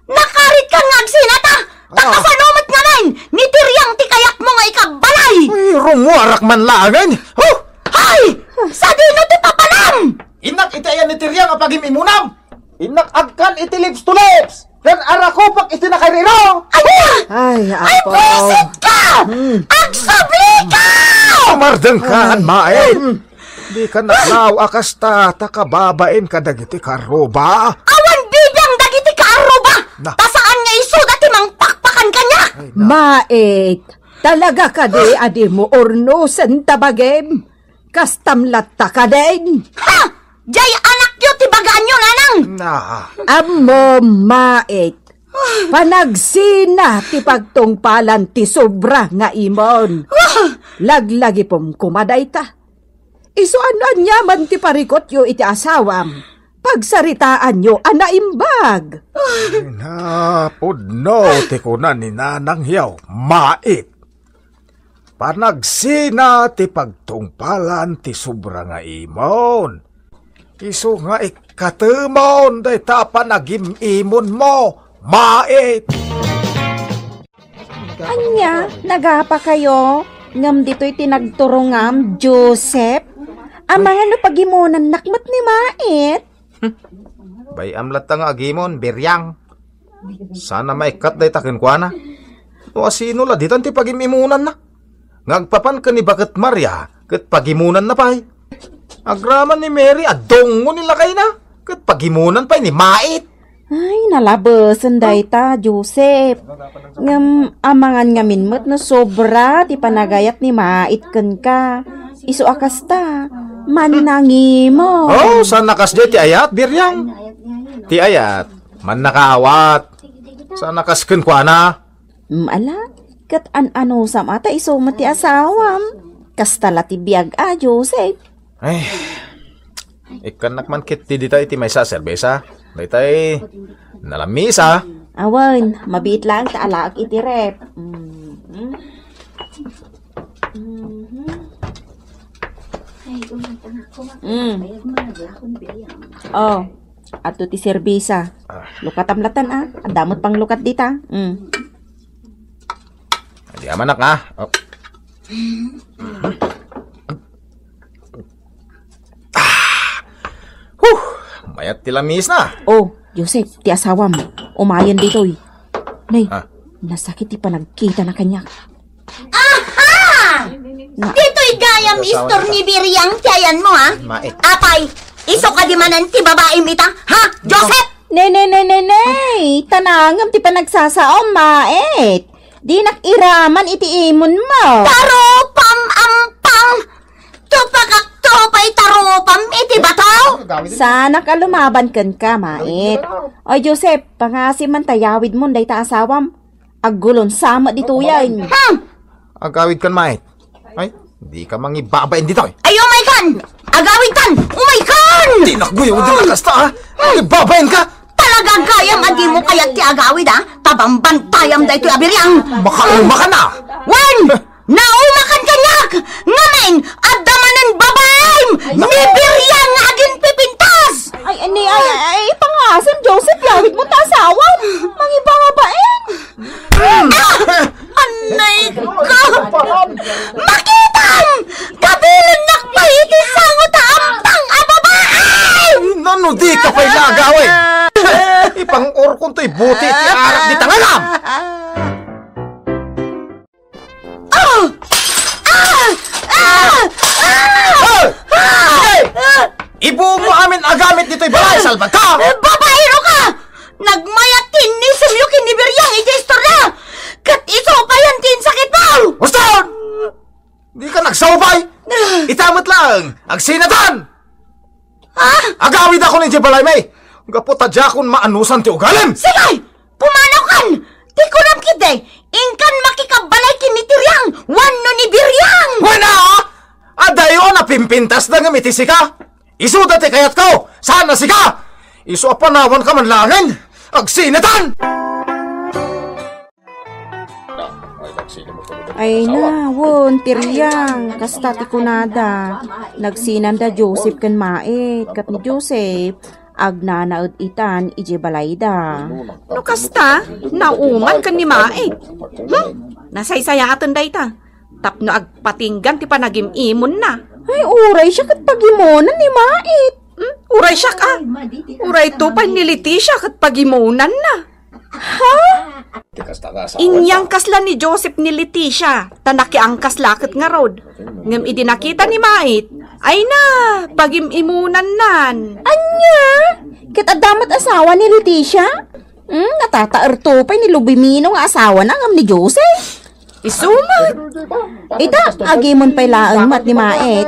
Nakaritka nga agsinata! Ta Ah. kasano met ngamin? Ni Tiriang ti kayatmo nga ikabbalay! Ay, rummuarak man laengen! Huh! Hay! Sadino ti papanam? Innak iti ayan ni Tiriang a pagim-imunam! Innak agkan iti lips to lips! Ken arakupak iti nakairiro! Ania? Ay, Ay, apo. Buwisit ka! Hmm. Agsubli ka! Mardengkan, Ay. Mait! Hmm. Dika naklaw a kasta ta kababain kadagiti kaarruba. Awan bibiang dagiti kaarruba! Na. Ta saan nga isuda ti mangpakpakan kaniak! Ay, na. Mait, talaga kadi a dimo urnosen ta bagim? Kastam latta kadin? Ha! Diay anakyo ti bagaanyo, nanang! Na. Ammo, Mait. Panagsina ti pagtungpalan ti sobra nga imon. Laglagipem koma dayta. Isu a no aniaman ti parikutyo iti asawam, pagsaritaanyo a naimbag. Napudno ti kuna ni Nanang Yaw, Mait. Panagsina ti pagtungpalan ti sobra nga imon. Isu nga ikkatemon dayta a panagim-imonmo, Mait. Ania, nagapakayo? Ngem ditoy ti nagturongam, Joseph? Amangan no pagimonannak met ni Mait? Bay-am latta nga agimon, Biriang. Saan a maikkat dayta kenkuana. No asino la ditan ti pagim-imonanna? Nga agpapan ken ni Baket Maria ket pagimonanna pay. Agraman ni Mary a dungngo ni lakayna ket pagimonan pay ni Mait. Ay, nalabesen dayta, Joseph. Ngem amangan ngamin met no sobra ti panagayat ni Mait kenka. Isu a kasta, mannangimo. Oh, saan a kasdiay ti ayat, Biriang? Ti ayat, mannakaawat. Saan a kas kenkuana? Mm, ala, ket an-anusam a ta isu met ti asawam. Kasta la ti biag a, Joseph. Ay, ikkannak man ket ti dita iti maysa a serbesa. Daytay, nalamis a. Awan, mabiit laeng ta alaek iti ref. Mm. Mhm. Mm. Oh, adto ti serbesa. Ah. Lukatam latan, a. Adda met panglukat dita. Mm. Di amanak, a. Oh. Ah! Huh! Mayat ti lamisna. Oh, Joseph, ti asawam. Umayen ditoy. Nay, Ah. nasakit ti panagkitana kaniak. Aha! Na- Ditoy gayam istor ni Biriang ti ayanmo, ha? Mait. Apay, isu kadi manen ti babaim ita, ha? Joseph! Ne, ne, ne, ne, ne! Tanangem ti panagsasaom, Mait. Dinak iraman iti imonmo. Tarupam ampang! Tupagak Adda pay tarupam iti bato? Saanak a lumaban kenka, Mait. O Joseph, pangaasim man ta yawidmon dayta asawam. Aggulonsa met ditoyen. Hmm! Agawidkan, Mait. Ay, dika mangibabain ditoy. Ay, umaykan! Agawidkan! Umaykan! Tinakbuyaw din na kasta, ha? Mangibabain ka! Talaga gayam a dimo kayat ti agawid, ha? Ta bambantayam daytoy a biriang. Makauma ka na! Wen! Naumakan kaniak! Ngamin, adda manen babaim! Ni Biriang nga aginpipintas! Ay, ani, ay, ay, ay, pangaasim, Joseph, yawidmo ta asawam. Mangibabain. Ah! Anay ko! Makitam! Kabilennak pay iti sango ta amtang a babae! Nano di ka pay nagawi? Ipang-urkon to'y buti ti arak di tanganam! Ah! Ah! Ah! Ah! Hoy! Ah! Sige! Ah! Ibuom mo amin a gamit ditoy balay, salbag ka! Eh, babaero ka! Nagmayat ti innisemyo ken ni Biriang iti istorya! Ket isu payen ti insakitmo! Uston! Di ka nagsaubay! Ah! Ita met laeng, agsinatan! Ah! Agawidakon idiay balaymi! Gapu ta diakon maanusan ti ugalim! Sige! Pumanawkan! Ti kunam ketdi, inkan makikabbalay ken ni Tiriang wenno ni Biriang! Wen a! Adayo a napimpintasda ngem iti sika! Isuda ti kayatko! Saan a sika! Isu a panawanka man laengen! Agsinatan! Ay na, wen, Tiriang, kasta ti kunada. Nagsinanda Joseph ken Mait, ket ni Joseph, agnanaed itan idiay balayda. No kasta, nauman ken ni Mait. Hmm? Nasaysayaaten dayta. Tapno agpatinggan ti panagim-imonna. Ay, uray siak ket pagimonan ni Mait. Hmm? Uray siak, ah. Uray to pay ni Leticia ket pagimonanna. Ha? Inyangkasla ni Joseph ni Leticia, ta nakiangkasla ket ngarud. Ngem idi nakita ni Mait, ay na, pagim-imonannan. Ania? Ket adda met asawa ni Leticia? Hmm, natataer to pay ni Lubimino nga asawana ngem ni Joseph? Isu met. Ita, agimon pay laeng met ni Mait.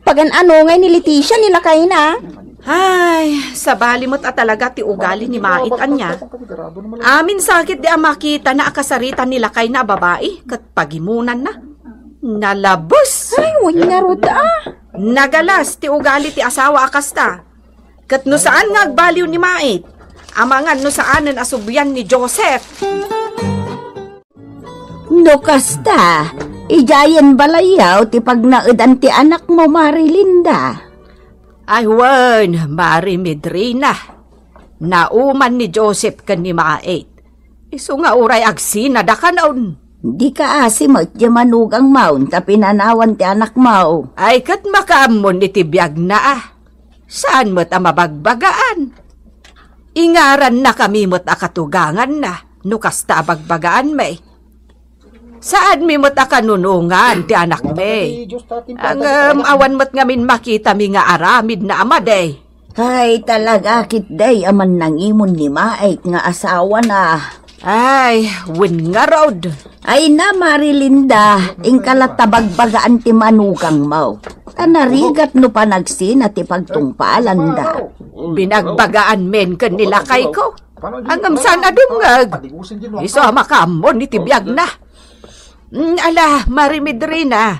Pagan-ano ngay ni Leticia ni lakayna? Ay, sabali met a talaga ti ugali ni Mait ania. Amin sakit di a makitana a kasaritan ni lakayna a babai ket pagimonanna. Nalabes! Ay, wen ngarud a. Nagalas ti ugali ti asawa a kasta. Ket no saan nga agbaliw ni Mait, amangan no saanen a sublian ni Joseph. No kasta, idiayen balayyo ti pagnaedan ti anakmo, Mari Linda. Ay wen, Mari Medrina. Nauman ni Joseph ken ni Mait. Isu nga uray agsinada kanon. Di kaasi met ti manugangmo ta pinanawan ti anakmo. Ay ket makaammon iti biagna a. Saan met a mabagbagaan. Ingarannakami met a katuganganna no kasta a bagbagaanmi. Saanmi met a kanunongan ti anakmi. Ngem awan met ngamin makitami nga aramidna a madi. Ay, talaga, ketdi a mannangimon ni Mait nga asawana. Ay, wen ngarud. Ay na, Mari Linda, inka latta bagbagaan ti manugangmo. Ta narigat no panagsina ti pagtungpalanda. Binagbagaanmin ken ni lakayko. Ngem saan a dumngeg. Isu a makaammon iti biagna. Mm, ala, Mari Medrina,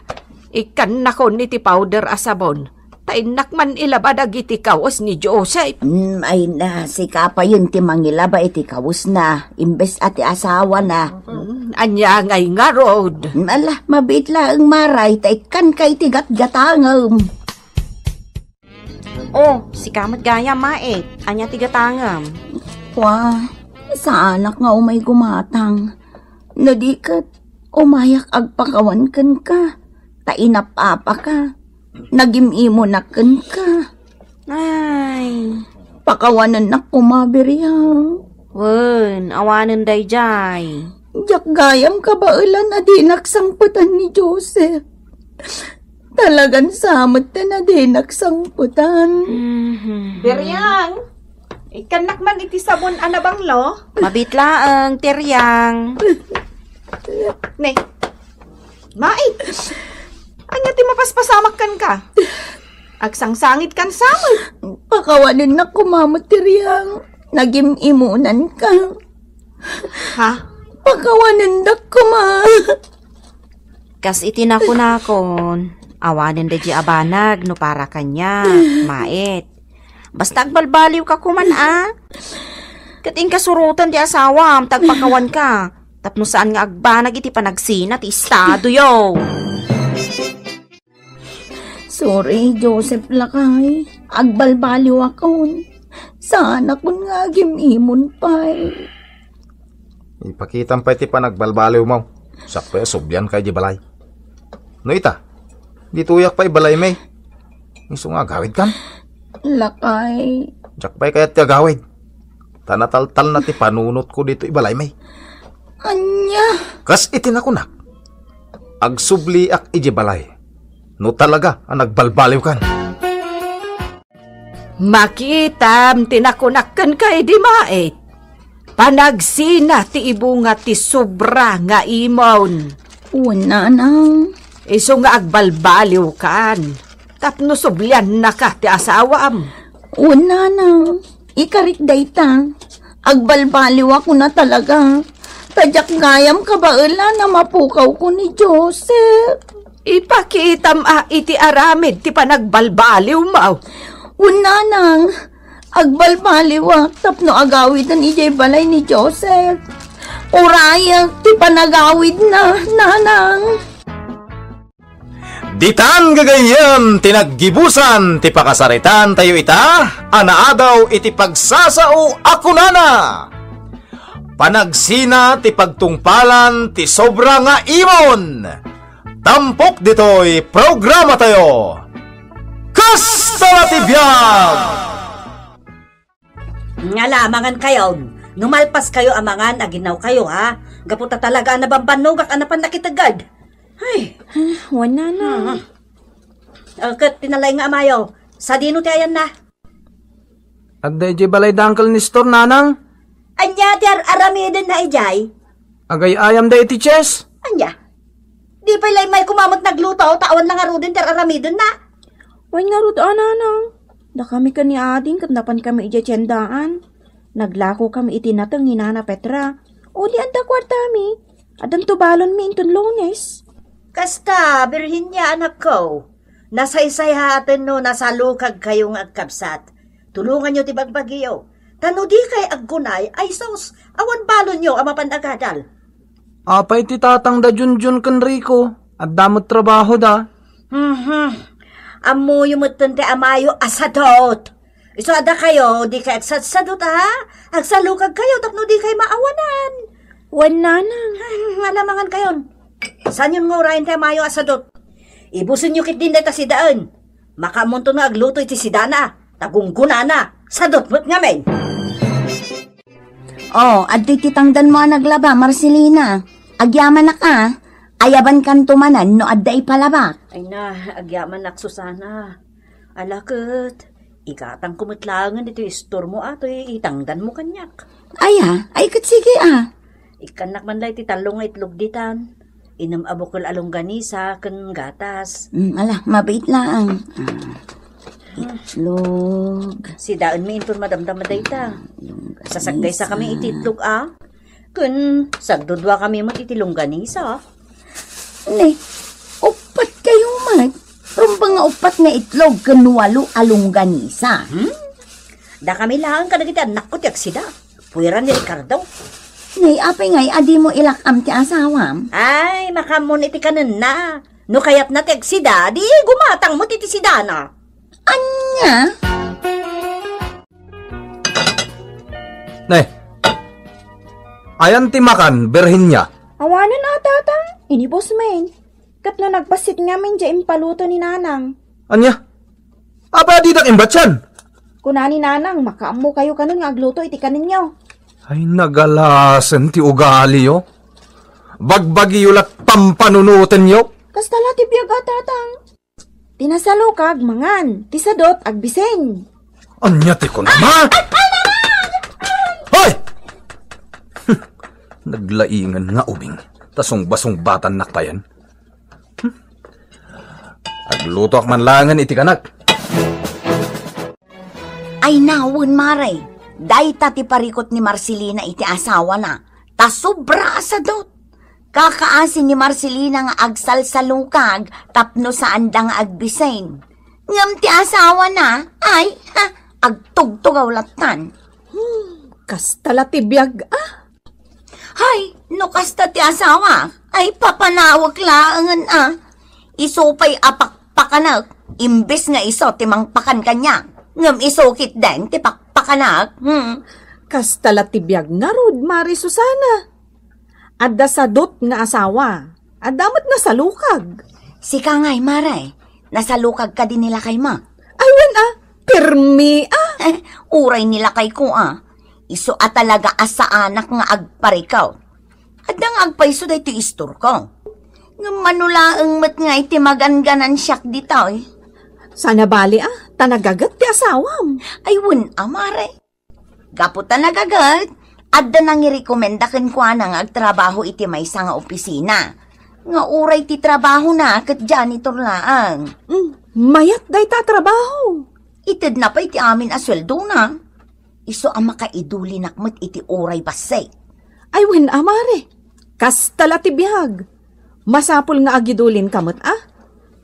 ikkannakon iti powder a sabon. Ta innak man ilaba dagiti kawes ni Joseph. Mm, ay na, sika payen ti mangilaba iti kawesna, imbes a ti asawana. Mm, ania ngay ngarud? Mm, ala, mabiit laeng, Mari, ta ikkanka iti gatgatangem. Oh, sika met gayam, Mait. Ania ti gatangem? Wa, saanak nga umay gumatang. No di ket, umayak agpakawan kenka. Ta inap-apaka. Nagim-imonak kenka. Ay. Pakawanennak koma, Biriang. Wen, awanen daydiay. Diak gayam kabaelan a dinak sangpetan ni Joseph. Talagan sa met ten a dinak sangpetan. Mhm. Biriang, ikkannak man iti sabon a nabanglo. Mabiit laeng, Tiriang. Ne. Mait. Ania ti mapaspasamak kenka? Agsangsangit kan samet. Pakawanennak koma met ti riang. Nagim-imunanka. Ha? Pakawanendak koma. Kas iti nakunakon, awanen daydi a banag no para kaniak, Mait. Basta agbalbaliwka koman a. Ket inkasuroten ti asawam, ta agpakawanka. Tapno saan nga agbanag iti panagsina ti estadoyo. Sorry, Joseph lakay. Agbalbaliwakon. Saanakon nga agim-imon pay. Ipakitam pay ti panagbalbaliwmo. Sakbay a sublianka idiay balay. No ita, ditoyak pay ibalaymi. Isu nga agawidkan? Lakay. Diak pay kayat ti agawid. Ta nataltalna ti panunotko ditoy balaymi. Ania? Kas iti nakunak, agsubliak idiay balay no talaga a nagbalbaliwkan. Makitam ti nakunak kenka idi Mait. Panagsina ti ibunga ti sobra nga imon. Wen, nanang. Isu nga agbalbaliwkan. Tapno subliannaka ti asawam. Wen, nanang. Ikarik dayta. Agbalbaliwakon a talaga. Ta diak gayam kabaelan a mapukawko ni Joseph. Ipakitam a iti aramid ti panagbalbaliwmo. Wen, nanang. Agbalbaliwak tapno agawiden idiay balay ni Joseph. Urayak ti panagawidna, nanang. Ditan gagayyem ti naggibusan ti pakasaritaan tayo ita a naadaw iti pagsasao a kunana, Panagsina ti pagtungpalan ti sobra nga imon. Tampok ditoy programa tayo. Kasta ti biag! Nga la, mangan kayo. No malpas kayo a mangan, aginaw kayo, ha? Gapu ta talaga a nabambannogak a napan nakiteged. Ay. Ah, wen, nanang. Ah. Ah, ket tinalay nga amayo. Sadino ti ayanna? Adda idiay balay da Uncle Nestor, nanang. Ania ti ar-aramidenna idiay? Agay-ayam da iti chess. Ania? Di pay la immay koma met nagluto, ta awan la ngaruden ti ar-aramidenna. Wen ngarud a, nanang. Dakami ken ni ading ket napankami idiay tiendaan. Naglakokami iti nateng ni Nana Petra. Uli, adda kuartami. Addanto balonmi inton Lunes. Kasta, Birhenia, anakko. Nasaysayaaten no nasalukagkayo nga agkabsat. Tulonganyo ti bagbagiyo. Ta no dikay aggunay, ay sus, awan balonyo a mapan agadal. Apay ti tatang da Junjun ken Rico? Adda met trabaho da. Mhm. Ammoyo metten ti amayo a sadot. Isu a dakayo, dikay agsadsadot, a? Agsalukagkayo tapno dikay maawanan. Wen, nanang. Hmm, ala, mangan kayon. Saanyon nga urayen ti amayo a sadot? Ibusenyo ketdin dayta sidaen. Makaammonto nga agluto iti sidana, ta gunggonana. Sadot met ngamin. Oh, adtoy ti tangdanmo a naglaba, Marcelina. Agyamanak a. Ayabankanto manen no adda ipalabak. Ay na, agyamanak, Susana. Ala ket, igatangko met laengen ditoy istormo a toy itangdanmo kaniak. Aya, ay ket sige a. Ikkannak man la iti tallo nga itlog ditan. Innem a bukel a longganisa ken gatas. Mm, ala, mabiit laeng. Ah, itlog. Sidaenmi inton madamdama dayta. Longganisa. Sasaggaysakami iti itlog a. Ken sagduduakami met iti longganisa. Ne, uppat kayo met. Rumbeng nga uppat nga itlog ken walo a longganisa. Hmm? Dakami laeng kadagiti annakko ti agsida. Puiran ni Ricardo. Ne, apay ngay a dimo ilak-am ti asawam? Ay, makaammoon iti kanenna. No kayatna ti agsida, di gumatang met iti sidana. Ania? Ne, ayan ti makan, Birhenia? Awanen a, tatang, inibus men. Ket no nagbassit ngamin diay impaluto ni nanang. Ania? Apay a didak imbatian? Kuna ni nanang, makaammo kayo kanon nga agluto iti kanenyo. Ay, nagalasen ti ugaliyo. Bagbagiyo la't pampanunotenyo. Kasta la ti biag a, tatang. Ti nasalukag, mangan. Ti sadot, agbisen. Ania ti kunam? Hoy! Naglaingan nga ubing. Ta sungbasungbatannak payen. Hmm? Aglutoak man laengen iti kanak. Ay nawen, mare, dayta ti parikut ni Marcelina iti asawana, ta sobra a sadut. Kakaasi ni Marcelina nga agsalsalukag tapno saanda nga agbisin. Ngem ti asawana, ay, ha, agtugtugaw lattan. Hmm, kasta la ti biag, ah. Hay, no kasta ti asawa, ay papanawek laengen a. Isu pay a pakpakanek, imbes nga isu ti mangpakan kaniak. Ngem isu ketdin ti pakpakanek. Hmm. Kasta la ti biag ngarud, Mare Susana. Adda sadut nga asawa. Adda met nasalukag. Sika ngay, Mare, nasalukag kadi ni lakaymo? Ay, wen a, permi a. Eh, uray ni lakayko a. Isu a talaga a saanak nga agparikaw. Adda nga agpayso daytoy istorko. Ngem mano laeng met nga iti maganganan siak ditoy. Saan a bali a, ta nagaget ti asawam. Ay, wen a, Mare. Gapu ta nagaget, adda nangirekomenda kenkuana nga agtrabaho iti maysa nga opisina. Nga uray ti trabahona ket janitor laeng. Mm, mayat dayta a trabaho. Itedna pay ti amin a sueldona. Isu a makaidulinak met iti uray bassit. Ay, wen a, Mare. Kasta la ti biag. Masapul nga agidulinka met a.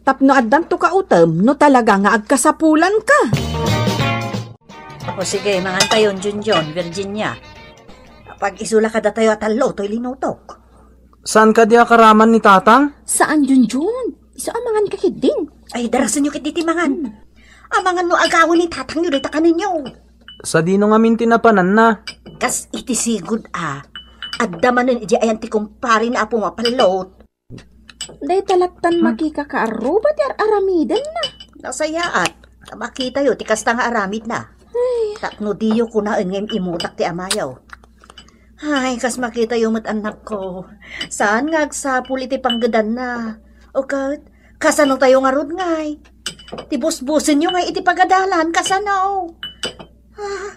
Tapno addanto kautem no talaga nga agkasapulanka. O sige, mangan tayon, Junjun, Virginia. Pag-isula kadatayo a tallo, toy linutok. Saan kadi a karaman ni Tatang? Saan, Junjun? Isu a mangan ka ketdin. Ay, darasenyo ketdi ti mangan. Amangan no agawen ni Tatangyo dayta kanenyo. Sadino ngamin ti napananna? Kas iti sigud a. Adda manen idiay ayan ti kumparena a pumapallot. Dayta lattan makikakaarruba ti ar-aramidenna. Nasayaat, ta makitayo ti kasta nga aramidna. Ay. Tapno diyo kunaen nga im-imutak ti amayo. Ay, kas makitayo met, annakko. Saan nga agsapul iti panggedanna? O ket, kasano tayo ngarud ngay? Ti busbusenyo ngay iti pagadalan, kasano? Ah.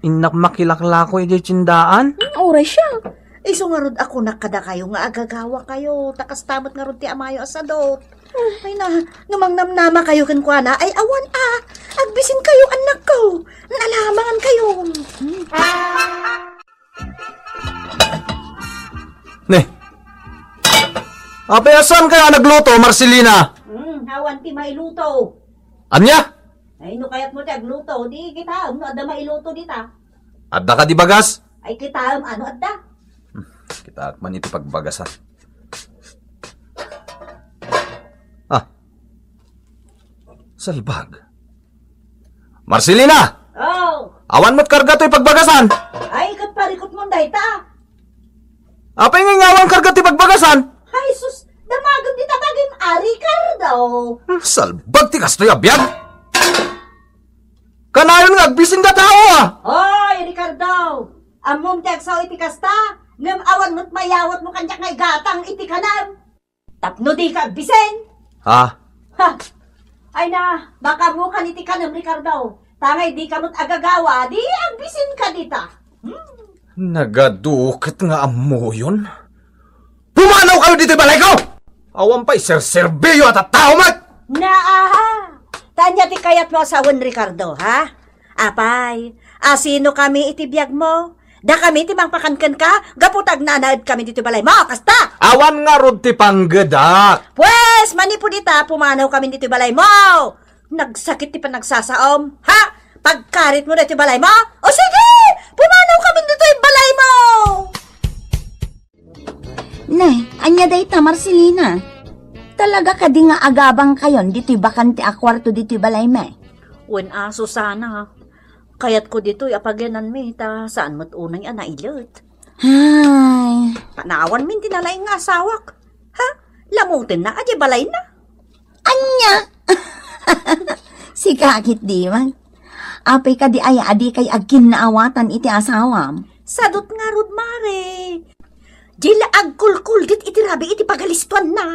Innak makilaklako idiay tiendaan? Hmm, uray siak. Isu ngarud a kunak kadakayo nga agagawakayo, ta kasta met ngarud ti amayo a sadut. Ay na, no mangnamnamakayo kenkuana, ay awan a, agbisinkayo, annakko. Nalamangankayo. Hmm. Ne. Apay a saan kaya nagluto, Marcelina? Hmm, awan ti mailuto. Ania? Ay, no kayatmo ti agluto, di kitaem no adda mailuto dita. Adda kadi bagas? Ay, kitaem, ano adda? Hmm, kitaek man iti pagbagasan. Ah. Salbag. Marcelina! Oh! Awan met karga toy pagbagasan? Ay, ket parikutmon dayta. Apay nga awan karga ti pagbagasan? Ay, sus! Damagem dita bagim a, Ricardo! Salbag ti kastoy a biag! Kanayon nga agbisin nga tao, ah! Hoy, Ricardo! Ammom ti agsao iti kasta, ngem awan met mayawatmo kaniak nga igatang iti kanem. Tapno dika agbisin. Ha? Ha! Ay na, baka ammokan iti kanem, Ricardo. Tangay dika met agagawa, di agbisinka dita. Hmm. Nagaduket nga ammoyon. Pumanaw kayo ditoy balay ko! Awan pay serserbiyo a tattao met! Naa! Tanya ti kayatmo a sawen, Ricardo, ha? Apay, asino kami iti biagmo? Dakami ti mangpakan kenka, gapu ta agnanaed kami ditoy balaymo, kasta! Awan ngarud ti panggedak. Pues, manipud ita, pumanaw kami ditoy balaymo. Nagsakit ti panagsasaom, ha? Pagkaritmo ditoy balaymo? O sige, pumanaw kami ditoy balaymo! Ne, ania dayta, Marcelina? Talaga kadi nga agabangkayon ditoy bakante a kuarto ditoy balaymi? Wen a, Susana. Kayatko ditoy a pagiananmi, ta saan met unay a nailet. Ay. Panawanmin ti nalaing nga asawak. Ha? Lamutenna, adiay balayna. Ania? Sika ketdi man. Apay kadi aya a dikay agkinnaawatan iti asawam? Sadut ngarud, Mare. Dila agkulkuldit iti rabii iti pagalistuanna.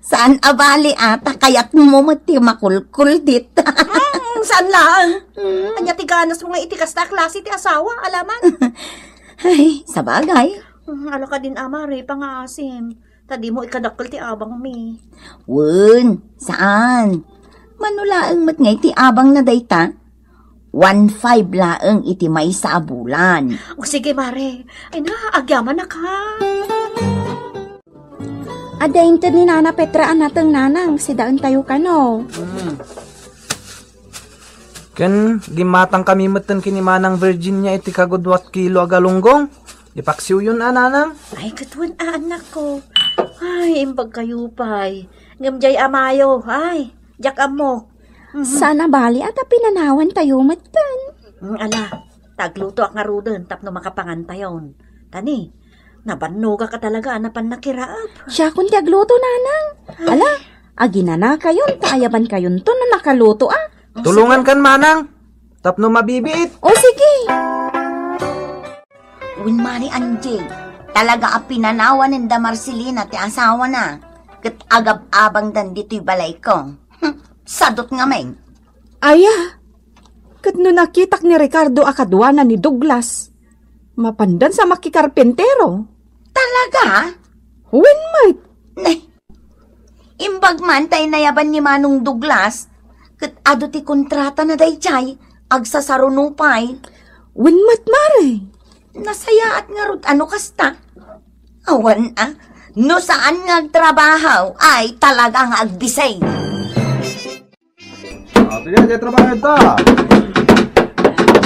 Saan a bali a, ta kayatmo met ti makulkuldit. Hmm, saan laeng? Hmm. Ania ti ganasmo nga iti kasta a klase ti asawa, alaman? Ay, sabagay. Hmm, ala kadin a, Mare, pangaasim. Ta dimo ikadakkel ti abangmi. Wen, saan? Mano laeng met nga iti abangna dayta? One five laeng iti maysa a bulan. O, sige, Mare. Ay na, agyamanak, ha? Adda inted ni Nana Petra a nateng, Nanang, sidaentayo kano. Hmm. Ken gimmatangkami metten ken ni Manang Virginia iti kagudua kilo a galunggong. Ipaksiwyon a, Nanang. Ay, ket wen a, annakko. Ay, imbag kayo pay. Ngem diay amayo, ay, diak ammo. Mhm. Saan a bali a ta pinanawantayo metten. Mm, ala, ta aglutoak ngaruden tapno makapangantayon. Tani, nabannogak a talaga a napan nakiraep. Siakon ti agluto, Nanang. Ay. Ala, aginanakayon ta ayabankayonto no nakaluto a. Tulongankan, Manang, tapno mabibiit. O, sige. Wen, Mare Angie, talaga a pinanawanen da Marcelina ti asawana, ket agab-abangdan ditoy balayko. Hm, sadot ngamin. Aya, ket no nakitak ni Ricardo a kaduana ni Douglas, mapandan sa makikarpintero. Talaga? Wen met. Ne, imbag man tay nayaban ni Manong Douglas, ket adu ti kontratana daydiay, agsasaruno pay. Wen met, Mare. Nasayaat ngarud a no kasta. Awan a, no saan nga agtrabaho, ay talaga nga agbisay. Ah, sige, sige, trabaho ta.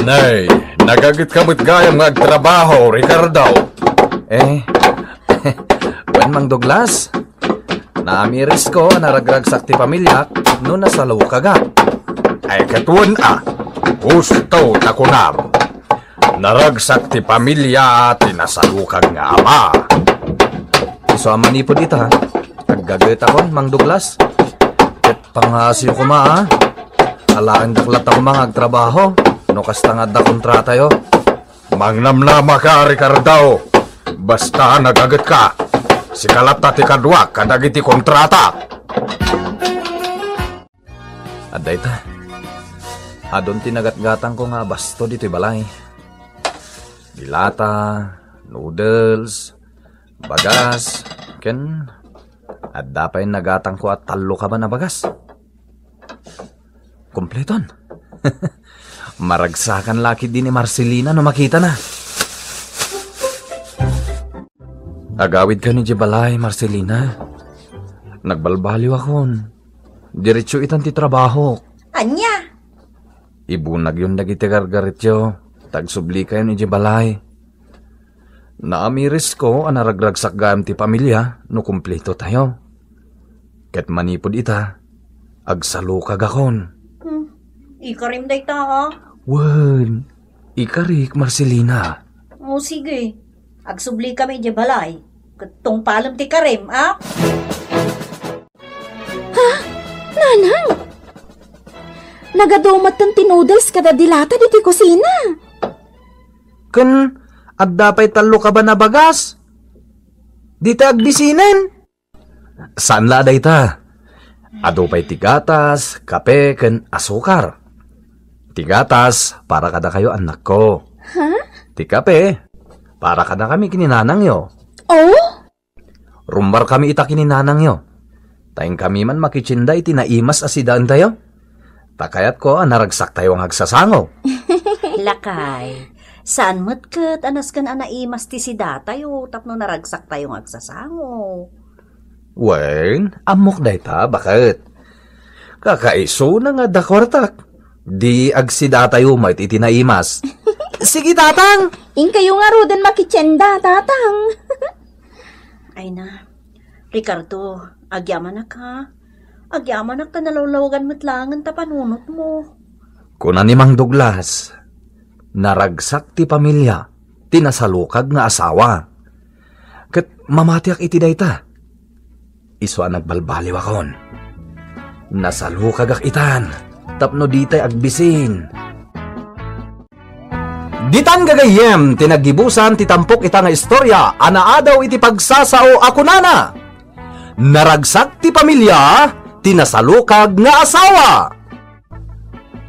Nay, nagaget ka met gayam nga agtrabaho, Ricardo. Eh, wen, Mang Douglas, naamirisko a naragragsak ti pamiliak no nasalukagak. Ay, ket wen a, gusto ta kunam. Naragsak ti pamilia ti nasalukag nga ama. Isu a manipud ita, aggagetakon, Mang Douglas. Ket pangngasiyo koma, a. Alaendak latta koma nga agtrabaho, no kasta nga adda kontratayo. Mangnamnama ka, Ricardo. Basta nagaget ka, sika latta ti kaduak kadagiti kontrata. Adda ita. Adun ti nagatgatangko nga basto ditoy balay. Dilata, noodles, bagas, ken adda pay nagatangko a tallo kaban a bagas. Kompleton. Maragsakan la ketdi ni Marcelina no makitana. Agawidkan idiay balay, Marcelina. Nagbalbaliwakon. Diretso itan ti trabahok. Ania? Ibunagyon dagiti gargaretyo, ta agsublikayon idiay balay. Naamirisko a naragragsak gayam ti pamilia no kumpletotayo. Ket manipud ita, agsalukagakon. Hmm, ikarim dayta, a? Wen, ikarik, Marcelina. O, sige. Agsublikami idiay balay. Ket tungpalem ti karim, a? Ha? Nanang? Nagadu metten ti noodles kada dilata ditoy kusina. Ken adda pay tallo kaban a bagas. Dita agbisinen. Saan la a dayta. Adu pay ti gatas, kape, ken asukar. Ti gatas, para kadakayo, annakko. Ha? Ti kape, para kadakami ken ni nanangyo. Oh? Rummuarkami ita ken ni nanangyo. Ta inkami man makitienda iti naimas a sidaentayo. Ta kayatko a naragsaktayo nga agsasango. Lakay, saan met ket a nasken a naimas ti sidatayo tapno naragsaktayo nga agsasango. Wen, ammok dayta, baket. Kakaisuna nga adda kuartak. Di agsidatayo met iti naimas. Sige, Tatang! Inkayo ngaruden makitienda, Tatang. Ay na, Ricardo, agyamanak, ha? Agyamanak ta nalawlawagan met laengen ta panunotmo. Kuna ni Mang Douglas, naragsak ti pamilia ti nasalukag nga asawa. Ket mamatiak iti dayta. Isu a nagbalbaliwakon. Nasalukagak itan tapno ditay agbisin. Ditan gagayyem ti naggibusan ti tampok ita nga istorya a naadaw iti pagsasao a kunana, Naragsak ti pamilia ti nasalukag nga asawa.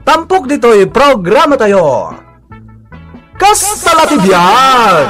Tampok ditoy programatayo. Kasta la ti biag!